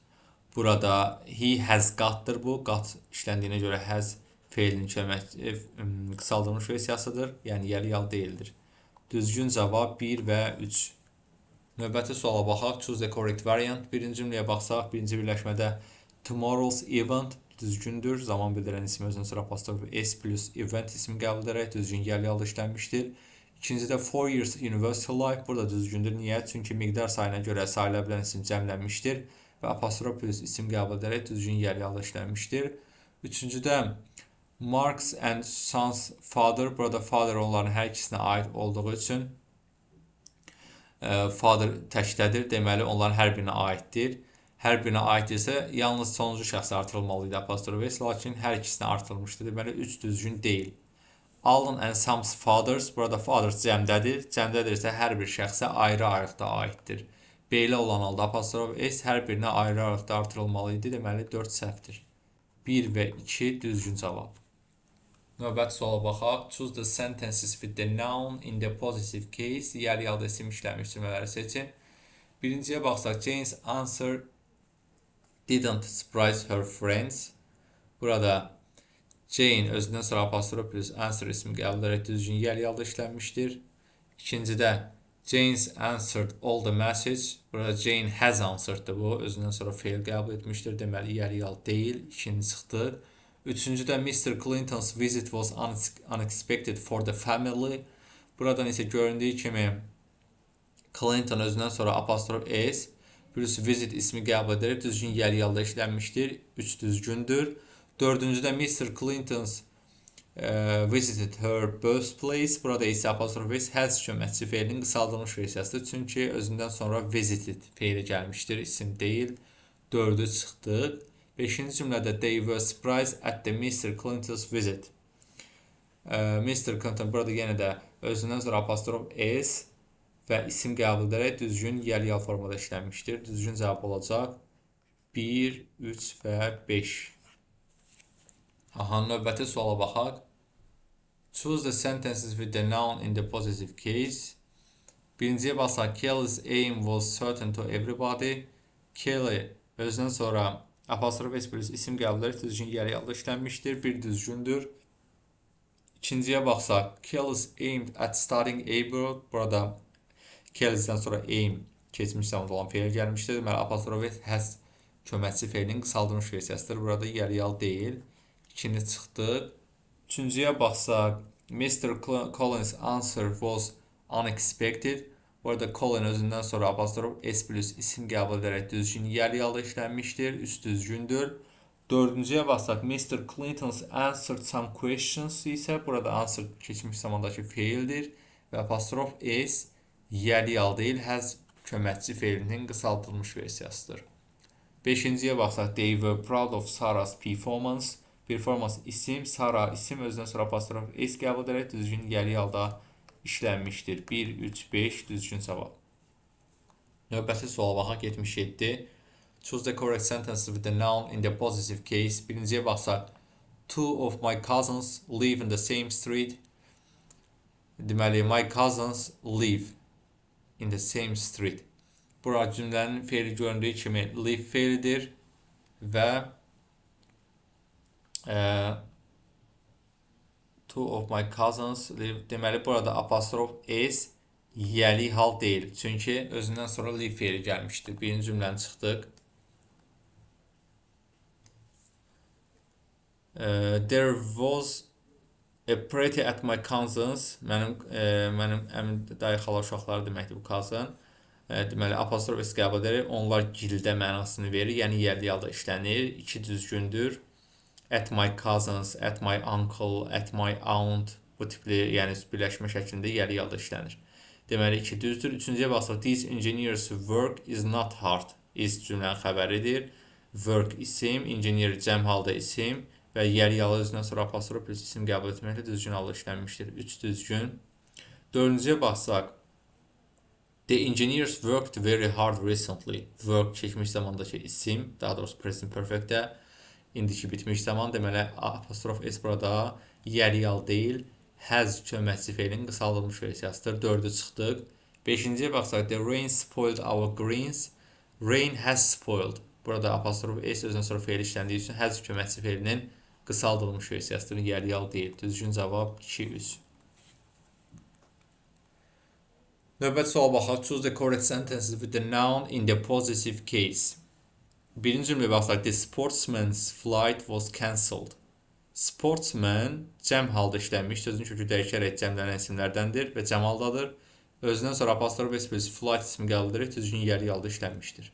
Burada he has got'dır bu. Got işləndiyinə görə has feilinin qısaldılmış versiyasıdır. Yəni yəli yal deyildir. Düzgün cavab 1 və 3. Növbəti suala baxaq. Choose the correct variant. Birinci cümləyə baxsaq, birinci birləşmədə tomorrow's event düzgündür. Zaman bildirən ismi özündən sonra apostrof s plus event ismi qəbul edərək düzgün yəli yalda işlənmişdir. İkincidə 4 years university life. Burada düzgündür. Niyə? Çünki miqdar sayına görə sayıla bilən isim cəmlənmişdir və apostrof plus isim qəbul edərək düzgün yəli yalda işlənmişdir. Üçüncüdə Mark's and Son's father. Burada father onların hər ikisinə aid olduğu üçün father təkdədir. Deməli, onların hər birinə aiddir. Hər birinə aiddirsə, yalnız sonuncu şəxsə artırılmalı idi apostrof s, lakin hər ikisinə artırılmışdır. Deməli, 3 düzgün deyil. Alan and Sam's fathers. Burada fathers cəmdədir. Cəmdədirsə, hər bir şəxsə ayrı-ayrılıqda aiddir. Belə olan halda apostrof s hər birinə ayrı-ayrılıqda artırılmalı idi. Deməli, 4 səhvdir. 1 və 2 düzgün cavab. Növbəti suala baxaq. Choose the sentences with the noun in the positive case. Yəli yalda isim işlənmiş cümlələri seçin. Birinciyə baxsaq, Jane's answer didn't surprise her friends. Burada Jane özündən sonra apostrof plus answer ismi qəbul edərək düzgün yəli yalda işlənmişdir. İkincidə Jane's answered all the message. Burada Jane has answered'dır bu. Özündən sonra feil qəbul etmişdir. Deməli, yəli yal deyil. İkinci çıxdı. Üçüncüdə Mr. Clinton's visit was unexpected for the family. Buradan isə göründüyü kimi Clinton özündən sonra apostrof s plus visit ismi qəbul edərək düzgün yəli yalda işlənmişdir. 3 düzgündür. Dördüncüdə Mr. Clinton's visited her birthplace. Burada isə apostrof s has köməkçi feilinin qısaldılmış versiyasıdır. Çünki özündən sonra visited feili gəlmişdir, isim deyil. Dördü çıxdıq. Beşinci cümlədə they were surprised at the Mr. Clinton's visit. Mr. Clinton burada yenə də özündən sonra apostrof s və isim qəbul edərək düzgün yəli yal formada işlənmişdir. Düzgün cavab olacaq 1, 3 və 5. Aha, növbəti suala baxaq. Choose the sentences with the noun in the positive case. Birinciyə baxsaq, Kelly's aim was certain to everybody. Kelly özündən sonra apostrof s plus isim qəbul edərək düzgün yəli yalda işlənmişdir. Bir düzgündür. İkinciyə baxsaq, Kelly's aimed at starting abroad. Burada Kelly'sdən sonra aim keçmiş zamanda olan feil gəlmişdir. Deməli, apostrof s has köməkçi feilinin qısaldılmış versiyasıdır. Burada yəli yal deyil. İkini çıxdıq. Üçüncüyə baxsaq, Mr. Collins' answer was unexpected. Burada Colin özündən sonra apostrof s plus isim qəbul edərək düzgün yəli yalda işlənmişdir. 3 düzgündür. Dördüncüyə baxsaq, Mr. Clinton's answered some questions isə burada answer keçmiş zamandakı feildir və apostrof s yəli yal deyil, has köməkçi feilinin qısaldılmış versiyasıdır. Beşinciyə baxsaq, they were proud of Sarah's performance. Performance isim, Sara isim özündən sonra apostrof s qəbul edərək düzgün yəli yalda işlənmişdir. 1, 3, 5 düzgün cavab. Növbəti suala baxaq, 77. Choose the correct sentence with the noun in the positive case. Birinciyə baxsaq, two of my cousins live in the same street. Deməli, my cousins live in the same street. Bura cümlənin feili göründüyü kimi live feilidir və two of my cousins live. Deməli, burada apostrof s yəli hal deyil. Çünki özündən sonra live feili gəlmişdir. Birinci cümləni çıxdıq. There was a party at my cousin's. Mənim əmin dayı xala uşaqları deməkdir bu cousin. Deməli, apostrof s qəbul edilir. Onlar gildə mənasını verir. Yəni, yəli halda işlənir. İki düzgündür. At my cousins, at my uncle, at my aunt bu tipli, yəni birləşmə şəklində yəli halda işlənir. Deməli, iki düzdür. Üçüncüyə baxsaq, these engineers work is not hard. Is cümlənin xəbəridir. Work isim, engineer cəm halda isim və yəli yalı özündən sonra apostrof plus isim qəbul etməklə düzgün halda işlənmişdir. 3 düzgün. Dördüncüyə baxsaq, the engineers worked very hard recently. Work keçmiş zamandakı isim, daha doğrusu present perfect-də. İndiki bitmiş zaman, deməli, apostrof s burada yəli yal deyil, has köməkçi feilin qısaldılmış versiyasıdır. Dördü çıxdıq. Beşinciyə baxsaq, the rain spoiled our greens. Rain has spoiled. Burada apostrof s özündən sonra feil işləndiyi üçün has köməkçi feilinin qısaldılmış versiyasıdır, yəli yal deyil. Düzgün cavab 2-3. Növbəti suala baxaq. Choose the correct sentences with the noun in the positive case. Birinci cümləyə baxsaq, the sportsman's flight was cancelled. Sportsman cəm halda işlənmiş, sözün kökü dəyişərək cəmlənən isimlərdəndir və cəm haldadır. Özündən sonra apostrof s plus flight ismi qəbul edərək düzgün yəli halda işlənmişdir.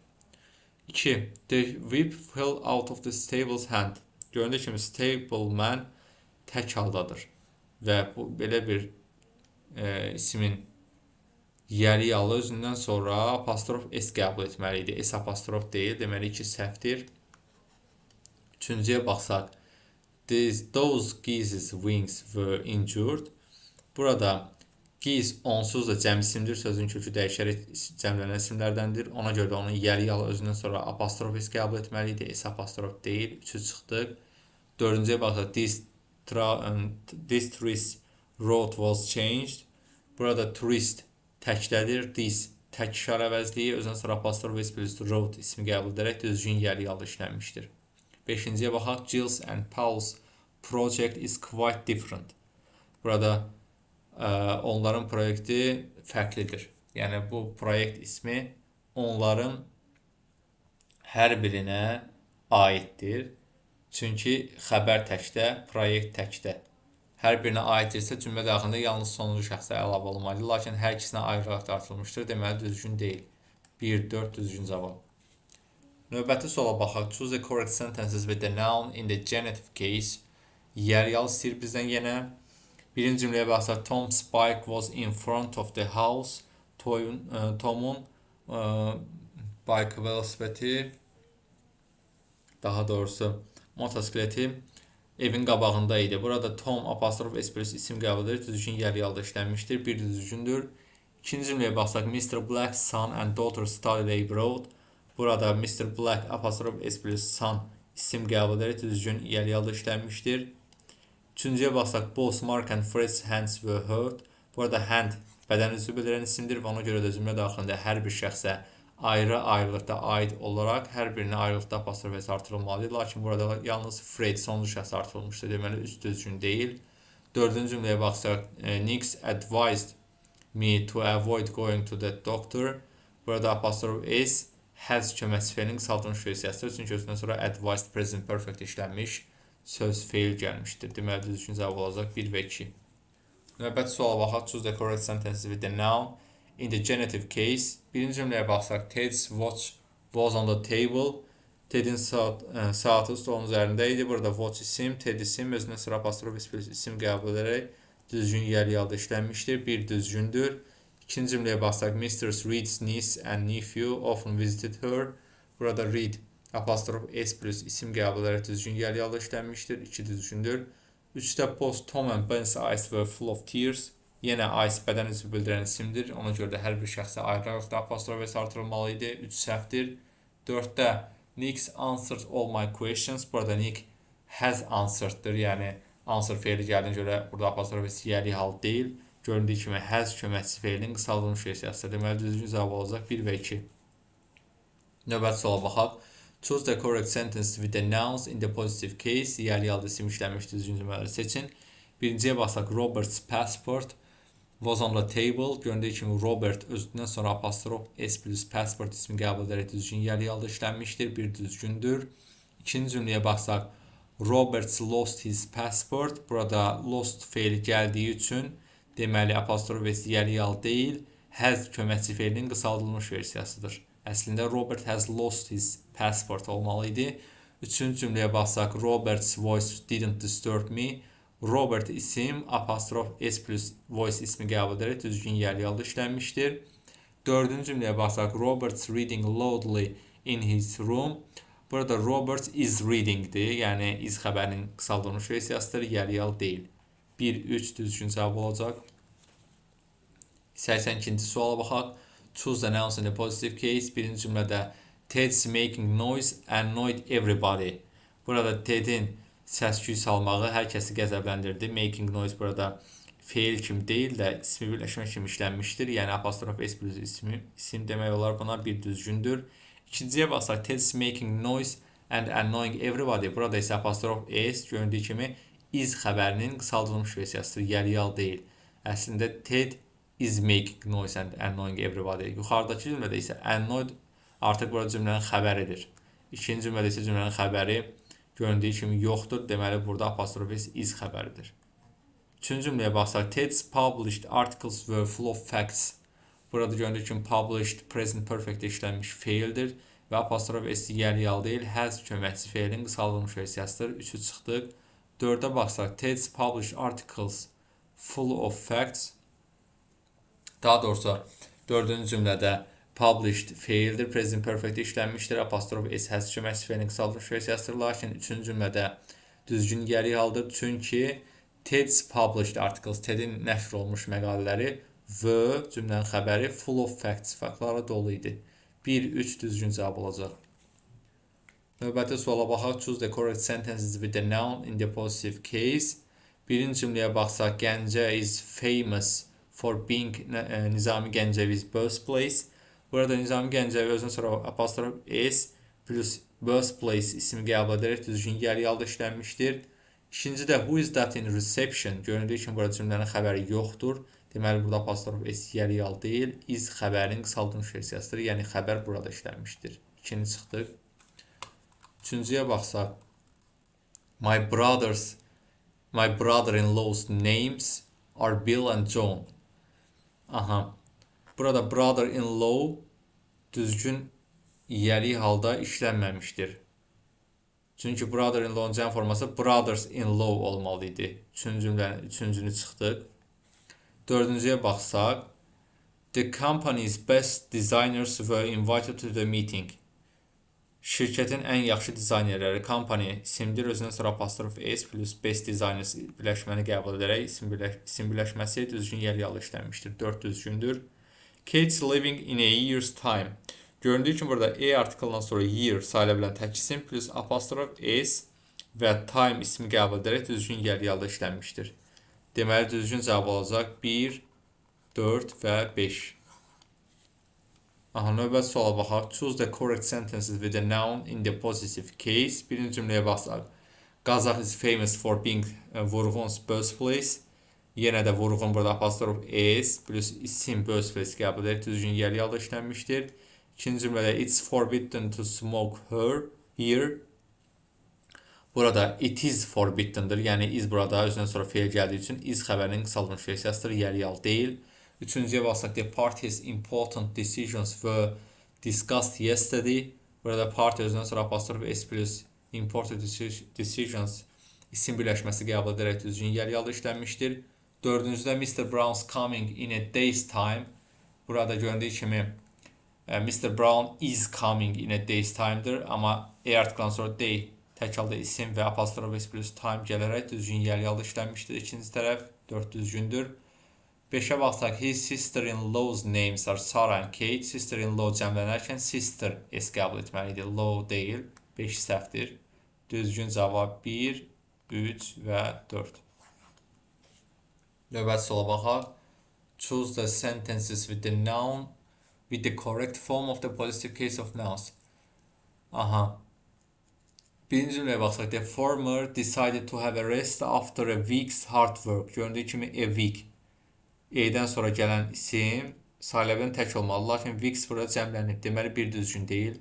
2. The whip fell out of the stable's hand. Göründüyü kimi stableman tək haldadır və bu belə bir ismin yəli yalı özündən sonra apostrof s qəbul etməli idi. S apostrof deyil, deməli iki səhvdir. Üçüncüyə baxsaq, those geese's wings were injured. Burada geese onsuz da cəm isimdir, sözün kökü dəyişərək cəmlənən isimlərdəndir. Ona görə də onun yəli yalı özündən sonra apostrof s qəbul etməli idi. S apostrof deyil, üçü çıxdıq. Dördüncüyə baxsaq, this tourist road was changed. Burada tourist təkdədir, this tək işarə əvəzliyi, özündən sonra apostrof s plus road ismi qəbul edərək düzgün yəli yalı işlənmişdir. Beşinciyə baxaq, Jill's and Paul's project is quite different. Burada onların proyekti fərqlidir. Yəni, bu proyekt ismi onların hər birinə aiddir. Çünki xəbər təkdə, proyekt təkdə. Hər birinə aiddirsə, cümlə daxilində yalnız sonuncu şəxsə əlavə olunmalıdır. Lakin hər ikisinə ayrı-ayrı artırılmışdır. Deməli, düzgün deyil. 1, 4 düzgün cavab. Növbəti suala baxaq. Choose the correct sentences with the noun in the genitive case. Yəli yalı istəyir bizdən yenə. Birinci cümləyə baxsaq, Tom's bike was in front of the house. Tomun bike velosipedi, daha doğrusu motosikleti evin qabağında idi. Burada Tom apostrof s plus isim qəbul edir. Düzgün yəli yalda işlənmişdir. Bir düzgündür. İkinci cümləyə baxsaq, Mr. Black's son and daughter studied abroad. Burada Mr. Black apostrof s plus son isim qəbul edir. Düzgün yəli yalda işlənmişdir. Üçüncüyə baxsaq, both Mark and Fred's hands were hurt. Burada hand bədən üzvü bildirən isimdir və ona görə də cümlə daxilində hər bir şəxsə ayrı-ayrılıqda aid olaraq hər birinə ayrılıqda apostrof s artırılmalıdır. Lakin burada yalnız Fred sonuncu şəxs artırılmışdır. Deməli, üç düzgün deyil. Dördüncü cümləyə baxsaq, Nick advised me to avoid going to the doctor. Burada apostrof s has köməkçi feilin qısaldılmış versiyasıdır. Çünki özündən sonra advised present perfect işlənmiş söz feil gəlmişdir. Deməli, düzgün cavab olacaq 1 və 2. Növbəti suala baxaq. Choose the correct sentence with the noun in the genitive case. Birinci cümləyə baxsaq, Ted's watch was on the table. Ted'in saatı stolun üzərində idi. Burada watch isim, Ted isim, özündən sonra apostrof s plus isim qəbul edərək düzgün yəli yalda işlənmişdir. Bir düzgündür. İkinci cümləyə baxsaq, Mr. Reed's niece and nephew often visited her. Burada Reed apostrof s plus isim qəbul edərək düzgün yəli yalda işlənmişdir. İki düzgündür. Üçdə both Tom and Ben's eyes were full of tears. Yenə ice bədən üzvü bildirən isimdir. Ona görə də hər bir şəxsə ayrı-ayrılıqda apostrof s artırılmalı idi. 3 səhvdir. 4-də Nick answered all my questions. Burada Nick has answered-dır. Yəni answer feili gəldiyinə görə burada apostrof s yiyəli hal deyil. Göründüyü kimi has köməkçi feilinin qısaldılmış versiyasıdır. Deməli düzgün cavab olacaq 1 və 2. Növbəti suala baxaq. Choose the correct sentence with the nouns in the positive case. Yiyəli halda isim işlənmiş düzgün cümlələri seçin. Birinciyə baxsaq Robert's passport was on the table. Göründüyü kimi Robert özündən sonra apostrof s plus passport ismi qəbul edərək düzgün yiyəli halda işlənmişdir. Bir düzgündür. İkinci cümləyə baxsaq Roberts lost his passport. Burada lost feili gəldiyi üçün deməli apostrof s yiyəli hal deyil, has köməkçi feilinin qısaldılmış versiyasıdır. Əslində Robert has lost his passport olmalı idi. Üçüncü cümləyə baxsaq Robert's voice didn't disturb me. Robert isim apostrof s plus voice ismi qəbul edərək düzgün yiyəli halda işlənmişdir. Dördüncü cümləyə baxsaq Robert's reading loudly in his room. Burada Robert is readingdir, yəni is xəbərinin qısaldılmış versiyasıdır, yiyəli hal deyil. 1, 3 düzgün cavab olacaq. 82-ci suala baxaq. Choose the nouns in the positive case. Birinci cümlədə Ted's making noise annoyed everybody. Burada Ted'in səs-küy salmağı hər kəsi qəzəbləndirdi. Making noise burada feil kimi deyil də ismi birləşmə kimi işlənmişdir. Yəni apostrof s plus ismi, isim demək olar buna bir düzgündür. İkinciyə baxsaq Ted's making noise and annoying everybody. Burada isə apostrof s göründüyü kimi is xəbərinin qısaldılmış versiyasıdır. Yiyəli hal deyil. Əslində Ted is making noise and annoying everybody. Yuxarıdakı cümlədə isə annoyed artıq burada cümlənin xəbəridir. İkinci cümlədə isə cümlənin xəbəri göründüyü kimi yoxdur. Deməli burada apostrof s is xəbəridir. Üçüncü cümləyə baxsaq Ted's published articles were full of facts. Burada göründüyü kimi published present perfect işlənmiş feildir və apostrof s yiyəli hal deyil, has köməkçi feilin qısaldılmış versiyasıdır. 3-ü çıxdıq. 4-ə baxsaq Ted's published articles full of facts. Daha doğrusu dördüncü cümlədə published feildir, present perfect işlənmişdir, apostrof s has köməkçi feilin qısaldılmış versiyasıdır. Lakin üçüncü cümlədə düzgün yiyəli haldır. Çünki Ted's published articles, Ted'in nəşr olunmuş məqalələri were cümlənin xəbəri full of facts, faktlarla dolu idi. 1, 3 düzgün cavab olacaq. Növbəti suala baxaq. Choose the correct sentences with the noun in the positive case. Birinci cümləyə baxsaq, Gəncə is famous for being Nizami Gəncəvi's birthplace. Burada Nizami Gəncəvi özündən sonra apostrof s plus birthplace ismi qəbul edərək düzgün yiyəli halda işlənmişdir. İkinci də who is that in reception? Göründüyü kimi burada cümlənin xəbəri yoxdur. Deməli burada apostrof s yiyəli hal deyil, is xəbərinin qısaldılmış versiyasıdır. Yəni xəbər burada işlənmişdir. İkini çıxdıq. Üçüncüyə baxsaq, my brother-in-law's names are Bill and John. Aha. Burada brother-in-law düzgün yiyəli halda işlənməmişdir. Çünki brother-in-law'un cəm forması brothers-in-law olmalı idi. Üçüncü cümlənin üçüncünü çıxdıq. Dördüncüyə baxsaq, the company's best designers were invited to the meeting. Şirkətin ən yaxşı dizaynerləri, company isimdir, özündən sonra apostrof s plus best designers birləşməni qəbul edərək isim birləşməsi düzgün yiyəli halda işlənmişdir. 4 düzgündür. Kate's living in a year's time. Göründüyü kimi burada a artikelından sonra year sayıla bilən tək isim plus apostrof s və time ismi qəbul edərək düzgün yiyəli halda işlənmişdir. Deməli düzgün cavab olacaq 1, 4 və 5. Aha, növbəti suala baxaq. Choose the correct sentences with the noun in the positive case. Birinci cümləyə baxsaq, Qazaq is famous for being Vurğun's birthplace. Yenə də Vurğun burada apostrof s plus isim birthplace qəbul edərək düzgün yiyəli halda işlənmişdir. İkinci cümlədə it's forbidden to smoke here. Burada it is forbidden'dır. Yəni is burada özündən sonra feil gəldiyi üçün is xəbərinin qısaldılmış versiyasıdır, yiyəli hal deyil. Üçüncüyə baxsaq, the party's important decisions were discussed yesterday. Burada party özündən sonra apostrof s plus important decisions isim birləşməsi qəbul edərək düzgün yiyəli halda işlənmişdir. Dördüncüdə Mr. Brown's coming in a day's time. Burada göründüyü kimi Mr. Brown is coming in a day's time'dır. Amma e artikeldən sonra day tək halda isim və apostrof s plus time gələrək düzgün yiyəli halda işlənmişdir. İkinci tərəf 4 düzgündür. 5-ə baxsaq, his sister-in-law's names are Sarah and Kate. Sister-in-law cəmlənərkən sister S qəbul etməli idi, law deyil. 5 səhvdir. Düzgün cavab 1, 3 və 4. Növbəti suala baxaq. Choose the sentences with the noun with the correct form of the positive case of nouns. Aha. Birinci cümləyə baxsaq, the farmer decided to have a rest after a week's hard work. Göründüyü kimi a week. E-dən sonra gələn isim sayıla bilən tək olmalı. Lakin weeks burada cəmlənib. Deməli, bir düzgün deyil.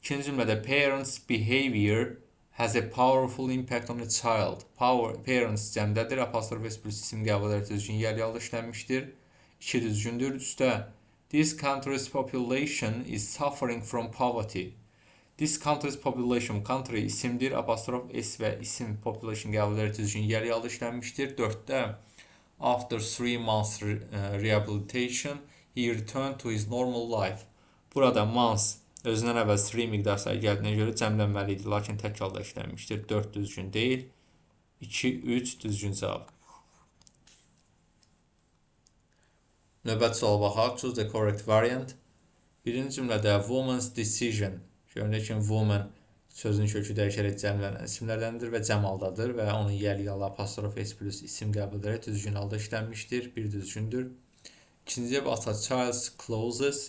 İkinci cümlədə parents' behavior has a powerful impact on a child. Power, parents cəmdədir. Apostrof S plus isim qəbul edərək düzgün yerli işlənmişdir. 2 düzgündür. Üçdə this country's population is suffering from poverty. This country's population, country isimdir. Apostrof S və isim population qəbul edərək düzgün yerli işlənmişdir. 4-də after 3 months rehabilitation, he returned to his normal life. Burada months özündən əvvəl 3 miqdar sayı gəldiyinə görə cəmlənməli idi, lakin tək halda işlənmişdir. 4 düzgün deyil. 2, 3 düzgün cavab. Növbəti suala baxaq. Choose the correct variant. Birinci cümlədə woman's decision. Göründüyü kimi woman sözün kökü dəyişərək cəmlənən isimlərdəndir və cəm haldadır və onun yəli yalı apostrof S plus isim qəbul edərək düzgün halda işlənmişdir. Bir düzgündür. İkinciyə baxsaq child's clothes.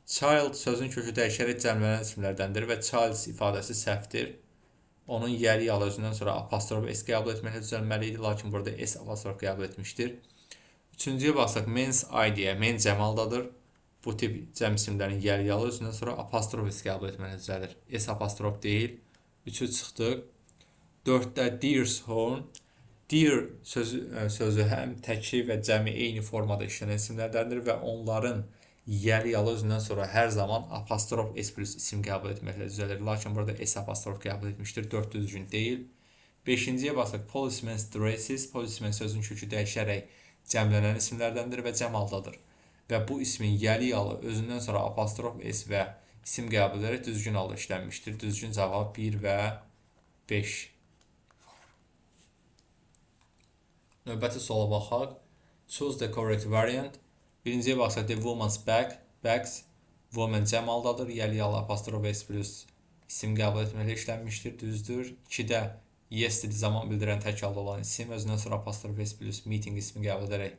Child sözün kökü dəyişərək cəmlənən isimlərdəndir və child's ifadəsi səhvdir. Onun yəli yalı özündən sonra apostrof S qəbul etməklə düzəlməli idi, lakin burada S apostrof qəbul etmişdir. Üçüncüyə baxsaq men's idea, men cəm haldadır. Bu tip cəm isimlərin yəli yalı özündən sonra apostrof S qəbul etməklə düzəlir. S apostrof deyil. 3-ü çıxdıq. 4-də deer's horn. Deer sözü həm təki və cəmi eyni formada işlənən isimlərdəndir və onların yəli yalı özündən sonra hər zaman apostrof S plus isim qəbul etməklə düzəlir. Lakin burada S apostrof qəbul etmişdir. 4 düzgün deyil. 5-ciyə baxsaq policeman's dresses. Policeman sözün kökü dəyişərək cəmlənən isimlərdəndir və cəm haldadır. Və bu ismin yəli yalı özündən sonra apostrof S və isim qəbul edərək düzgün halda işlənmişdir. Düzgün cavab 1 və 5. Növbəti suala baxaq. Choose the correct variant. Birinciyə baxsaq, the woman's back, backs, woman cəm haldadır, yəli yalı apostrof S plus isim qəbul etməklə işlənmişdir, düzdür. 2-də yesterday zaman bildirən tək halda olan isim, özündən sonra apostrof S plus meeting ismi qəbul edərək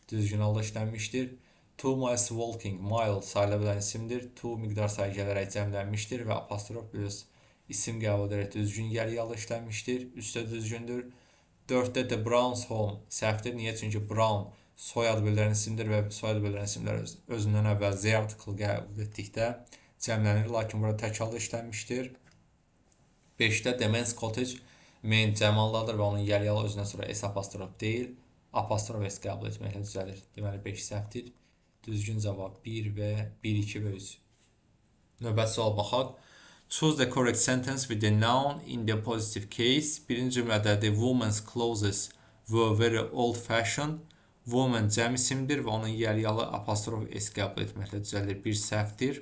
düzgün halda işlənmişdir. 2 miles walking, mile sayıla bilən isimdir. 2 miqdar sayı gələrək cəmlənmişdir və apostrof plus isim qəbul edərək düzgün yəli yalı işlənmişdir. 3-də düzgündür. 4-də the Browns home səhvdir. Niyə? Çünki Brown soyad bildirən isimdir və soyad bildirən isimlər özündən əvvəl Z artiklı qəbul etdikdə cəmlənir, lakin burada tək halda işlənmişdir. 5-də the man's cottage man cəm haldadır və onun yəli yalı özündən sonra S apostrof deyil, apostrof S qəbul etməklə düzəlir. Deməli 5 səhvdir. Düzgün cavab 1 və 1, 2 və 3. Növbəti suala baxaq. Choose the correct sentence with the noun in the positive case. Birinci cümlədə the woman's clothes were very old-fashioned. Woman cəm isimdir və onun yəli yalı apostrof S qəbul etməklə düzəlir. Bir səhvdir.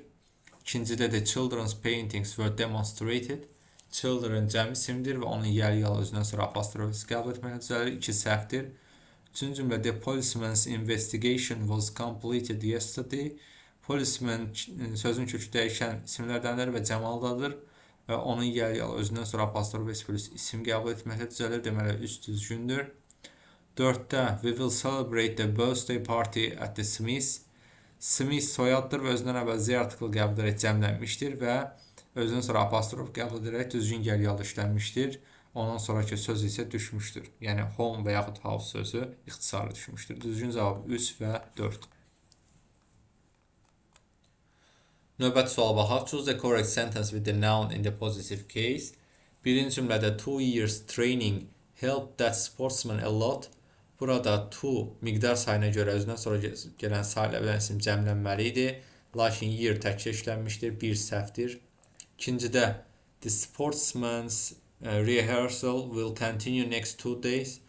İkincidə the children's paintings were demonstrated. Children cəm isimdir və onun yəli yalı özündən sonra apostrof S qəbul etməklə düzəlir. 2 səhvdir. Üçüncü cümlə the policeman's investigation was completed yesterday. Policeman sözün kökü dəyişən isimlərdəndir və cəm haldadır və onun yəli yalı özündən sonra apostrof S plus isim qəbul etməklə düzəlir. Deməli 3 düzgündür. 4-də we will celebrate the birthday party at the Smiths. Smith soyaddır və özündən əvvəl Z artiklı qəbul edərək cəmlənmişdir və özündən sonra apostrof qəbul edərək düzgün yəli yalı işlənmişdir. Ondan sonraki söz isə düşmüşdür. Yəni home və yaxud house sözü ixtisarı düşmüşdür. Düzgün cavab 3 və 4. Növbəti suala baxaq. Choose the correct sentence with the noun in the positive case. Birinci cümlədə 2 years training helped that sportsman a lot. Burada to miqdar sayına görə özündən sonra gələn sayıla bilən isim cəmlənməli idi. Lakin year təkcə işlənmişdir. Bir səhvdir. İkincidə the sportsman's rehearsal will continue next 2 days.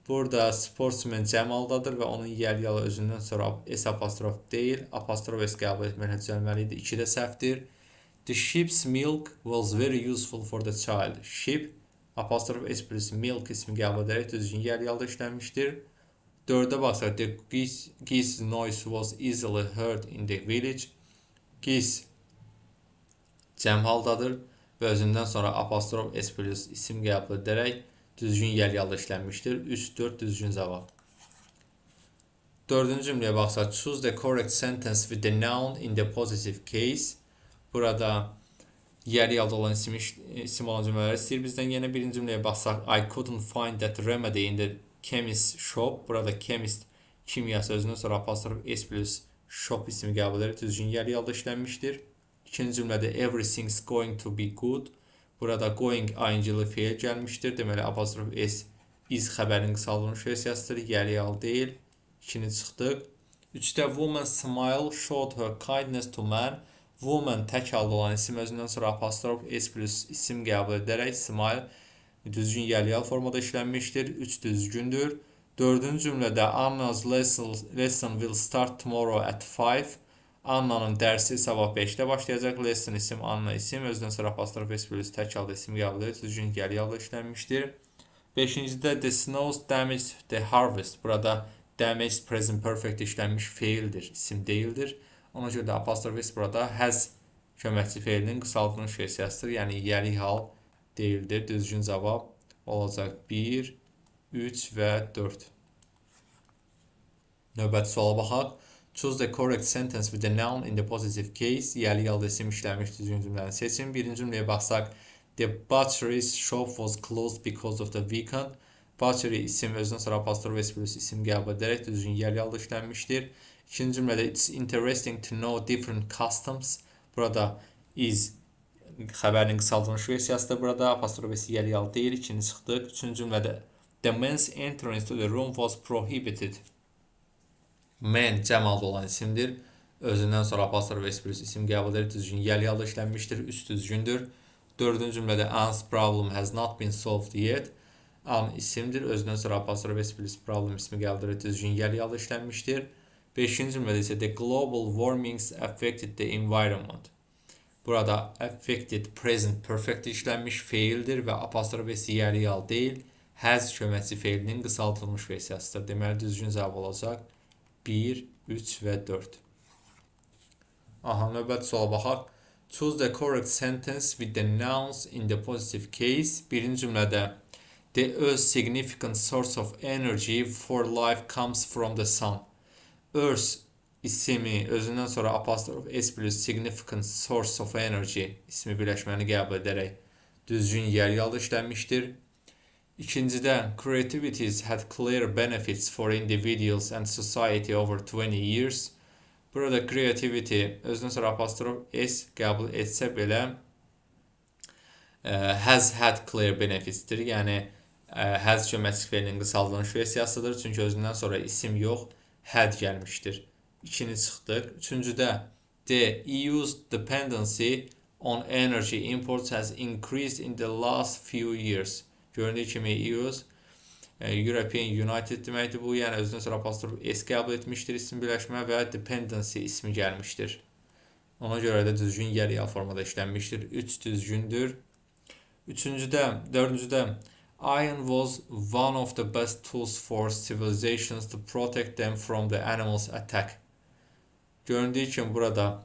Burada sportsman cəm haldadır və onun yəli yalı özündən sonra S apostrof deyil, apostrof S qəbul etməklə düzəlməli idi. 2-də səhvdir. The sheep's milk was very useful for the child. Sheep apostrof S plus milk ismi qəbul edərək düzgün yəli yalda işlənmişdir. 4-ə baxsaq, the geese noise was easily heard in the village. Geese cəm haldadır və özündən sonra apostrof s plus isim qəbul edərək düzgün yəli işlənmişdir. 3, 4 düzgün cavab. Dördüncü cümləyə baxsaq, choose the correct sentence with the noun in the positive case. Burada yəli halda olan isim olan cümlələri istəyir bizdən. Yenə birinci cümləyə baxsaq, I couldn't find that remedy in the chemist shop. Burada chemist kimya sözündən sonra apostrof s plus shop ismi qəbul edərək düzgün yəli halda işlənmişdir. İkinci cümlədə everything's going to be good. Burada going ing-li feil gəlmişdir. Deməli apostrof s is xəbərinin qısaldılmış versiyasıdır. Yəli hal deyil. 2-ni çıxdıq. 3-də woman smile showed her kindness to man. Woman tək halda olan isim özündən sonra apostrof s plus isim qəbul edərək smile düzgün yəli hal formada işlənmişdir. 3 düzgündür. Dördüncü cümlədə Anna's lesson will start tomorrow at 5. Anna'nın dərsi sabah 5-də başlayacaq. Lesson isim, Anna isim. Özündən sonra apostrof s plus tək halda isim qəbul edir. Düzgün yəli halda işlənmişdir. Beşincidə the snows damaged the harvest. Burada damaged present perfect işlənmiş feildir, isim deyildir. Ona görə də apostrof s burada has köməkçi feilinin qısaldılmış versiyasıdır. Yəni yəli hal deyildir. Düzgün cavab olacaq 1, 3 və 4. Növbəti suala baxaq. Choose the correct sentence with the noun in the positive case. Yəli halda isim işlənmiş düzgün cümləni seçin. Birinci cümləyə baxsaq, the butcher's shop was closed because of the weekend. Butchery isim özündən sonra apostrof s plus isim qəbul edərək düzgün yəli halda işlənmişdir. İkinci cümlədə it's interesting to know different customs. Burada is xəbərinin qısaldılmış versiyasıdır. Burada apostrof s yəli hal deyil. İkinci çıxdıq. Üçüncü cümlədə the man's entrance to the room was prohibited. Man cəm halda olan isimdir. Özündən sonra apostrof s plus isim qəbul edərək düzgün yəli halda işlənmişdir. 3 düzgündür. Dördüncü cümlədə Anne's problem has not been solved yet. Ann isimdir. Özündən sonra apostrof s plus problem ismi qəbul edərək düzgün yəli halda işlənmişdir. Beşinci cümlədə isə the global warmings affected the environment. Burada affected present perfect işlənmiş feildir və apostrof s yəli hal deyil. Has köməkçi feilinin qısaltılmış versiyasıdır. Deməli düzgün cavab olacaq 1, 3 və 4. Aha, növbəti suala baxaq. Choose the correct sentence with the nouns in the positive case. Birinci cümlədə the earth's significant source of energy for life comes from the sun. Earth ismi özündən sonra apostrof s plus significant source of energy ismi birləşməni qəbul edərək düzgün yəli halda işlənmişdir. İkincidə creativities had clear benefits for individuals and society over 20 years. Burada creativity özündən sonra apostrof s qəbul etsə belə has had clear benefitsdir. Yəni has köməkçi feilinin qısaldılmış versiyasıdır. Çünki özündən sonra isim yox, had gəlmişdir. 2-ni çıxdıq. Üçüncüdə the EU's dependency on energy imports has increased in the last few years. Göründüyü kimi EU's European United deməkdir bu. Yəni özündən sonra apostrof s qəbul etmişdir isim birləşmə və dependency ismi gəlmişdir. Ona görə də düzgün yəli hal formada işlənmişdir. 3 düzgündür. Üçüncüdə, dördüncüdə iron was one of the best tools for civilizations to protect them from the animals attack. Göründüyü kimi burada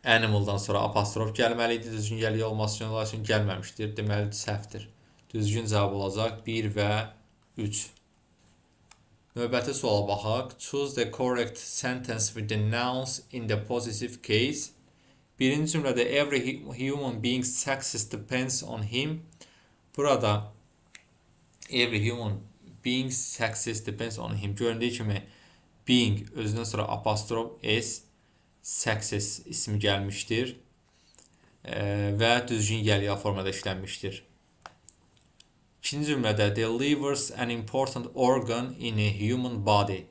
animaldan sonra apostrof gəlməli idi. Düzgün yəli olması üçün, lakin gəlməmişdir. Deməli səhvdir. Düzgün cavab olacaq 1 və 3. Növbəti suala baxaq. Choose the correct sentence with the nouns in the positive case. Birinci cümlədə every human being's success depends on him. Burada every human being's success depends on him. Göründüyü kimi being özündən sonra apostrof s success ismi gəlmişdir və düzgün yəli hal formada işlənmişdir. İkinci cümlədə the liver's an important organ in a human body.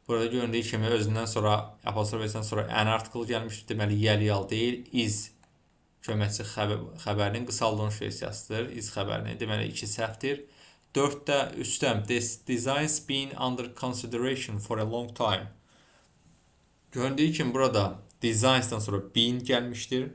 Burada göründüyü kimi özündən sonra apostrof s-dən sonra an article gəlmişdir. Deməli yəli hal deyil, is köməkçi xəbərinin qısaldılmış versiyasıdır. Is xəbərini. Deməli 2 səhvdir. 4-də, 3-də this design's been under consideration for a long time. Göründüyü kimi burada designs'dan sonra been gəlmişdir.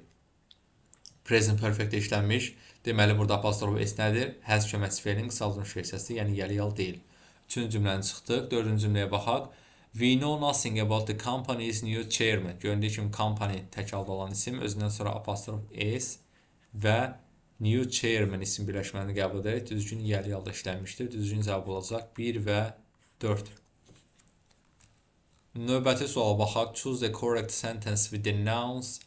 Present perfect işlənmiş. Deməli burada apostrof s nədir? Has köməkçi feilinin qısaldılmış versiyasıdır, yəni yəli hal deyil. Üçüncü cümləni çıxdıq. Dördüncü cümləyə baxaq. We know nothing about the company's new chairman. Göründüyü kimi company tək halda olan isim, özündən sonra apostrof S və new chairman isim birləşməni qəbul edərək düzgün yəli halda işlənmişdir. Düzgün cavab olacaq 1 və 4. Növbəti suala baxaq. Choose the correct sentence with the nouns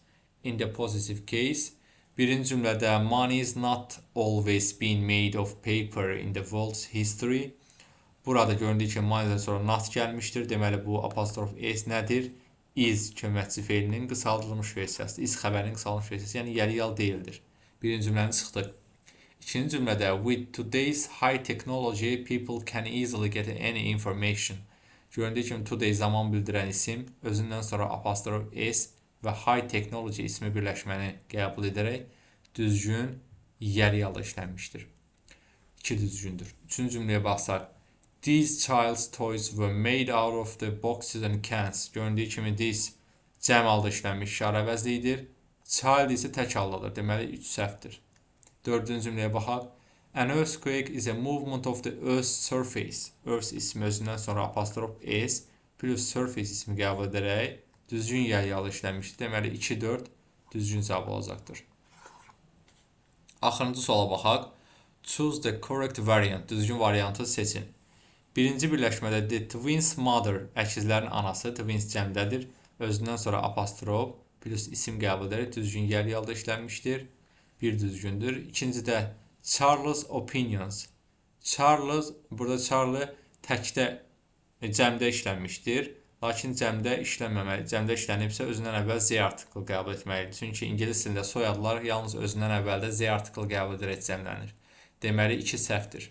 in the positive case. Birinci cümlədə money is not always been made of paper in the world's history. Burada göründüyü kimi money-dən sonra not gəlmişdir. Deməli bu apostrof S nədir? Is köməkçi feilinin qısaldılmış versiyasıdır. Is xəbərinin qısaldılmış versiyası, yəni yəli yal deyildir. Birinci cümləni çıxdıq. İkinci cümlədə with today's high technology people can easily get any information. Göründüyü kimi today zaman bildirən isim, özündən sonra apostrof S və high technology ismi birləşməni qəbul edərək düzgün yəli yalda işlənmişdir. İki düzgündür. Üçüncü cümləyə baxsaq. These child's toys were made out of the boxes and cans. Göründüyü kimi these cəm halda işlənmiş işarə əvəzliyidir. Child isə tək haldadır. Deməli 3 səhvdir. Dördüncü cümləyə baxaq. An earthquake is a movement of the earth's surface. Earth ismi özündən sonra apostrof S plus surface ismi qəbul edərək düzgün yəli yalda işlənmişdir. Deməli 2, 4 düzgün cavab olacaqdır. Axırıncı suala baxaq. Choose the correct variant. Düzgün variantı seçin. Birinci birləşmədə the twins mother, əkizlərin anası, twins cəmdədir. Özündən sonra apostrof plus isim qəbul edərək düzgün yəli yalda işlənmişdir. Bir düzgündür. İkincidə Charles opinions. Charles, burada Charlie təkdə cəmdə işlənmişdir. Lakin cəmdə işlənməməli. Cəmdə işlənibsə özündən əvvəl Z artiklı qəbul etməlidir. Çünki ingilis dilində soyadlar yalnız özündən əvvəldə Z artiklı qəbul edərək cəmlənir. Deməli 2 səhvdir.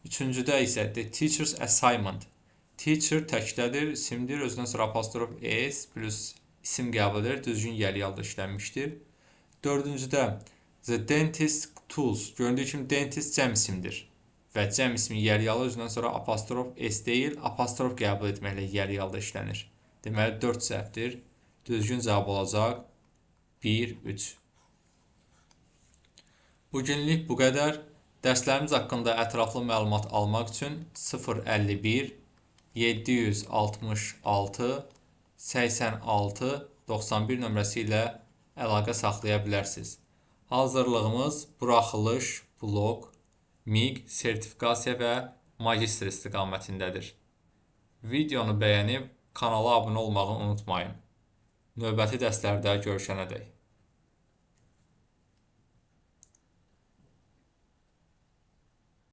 Üçüncüdə isə the teacher's assignment. Teacher təkdədir, isimdir. Özündən sonra apostrof S plus isim qəbul edir. Düzgün yəli yalda işlənmişdir. Dördüncüdə the dentist tools. Göründüyü kimi dentist cəm isimdir. Və cəm ismi yəli yalı özündən sonra apostrof S deyil, apostrof qəbul etməklə yəli yalda işlənir. Deməli 4 səhvdir. Düzgün cavab olacaq 1, 3. Bugünlük bu qədər. Dərslərimiz haqqında ətraflı məlumat almaq üçün 051 766 86 91 nömrəsi ilə əlaqə saxlaya bilərsiniz. Hazırlığımız buraxılış, blok, MİQ, sertifikasiya və magistr istiqamətindədir. Videonu bəyənib kanala abunə olmağı unutmayın. Növbəti dərslərdə görüşənədək.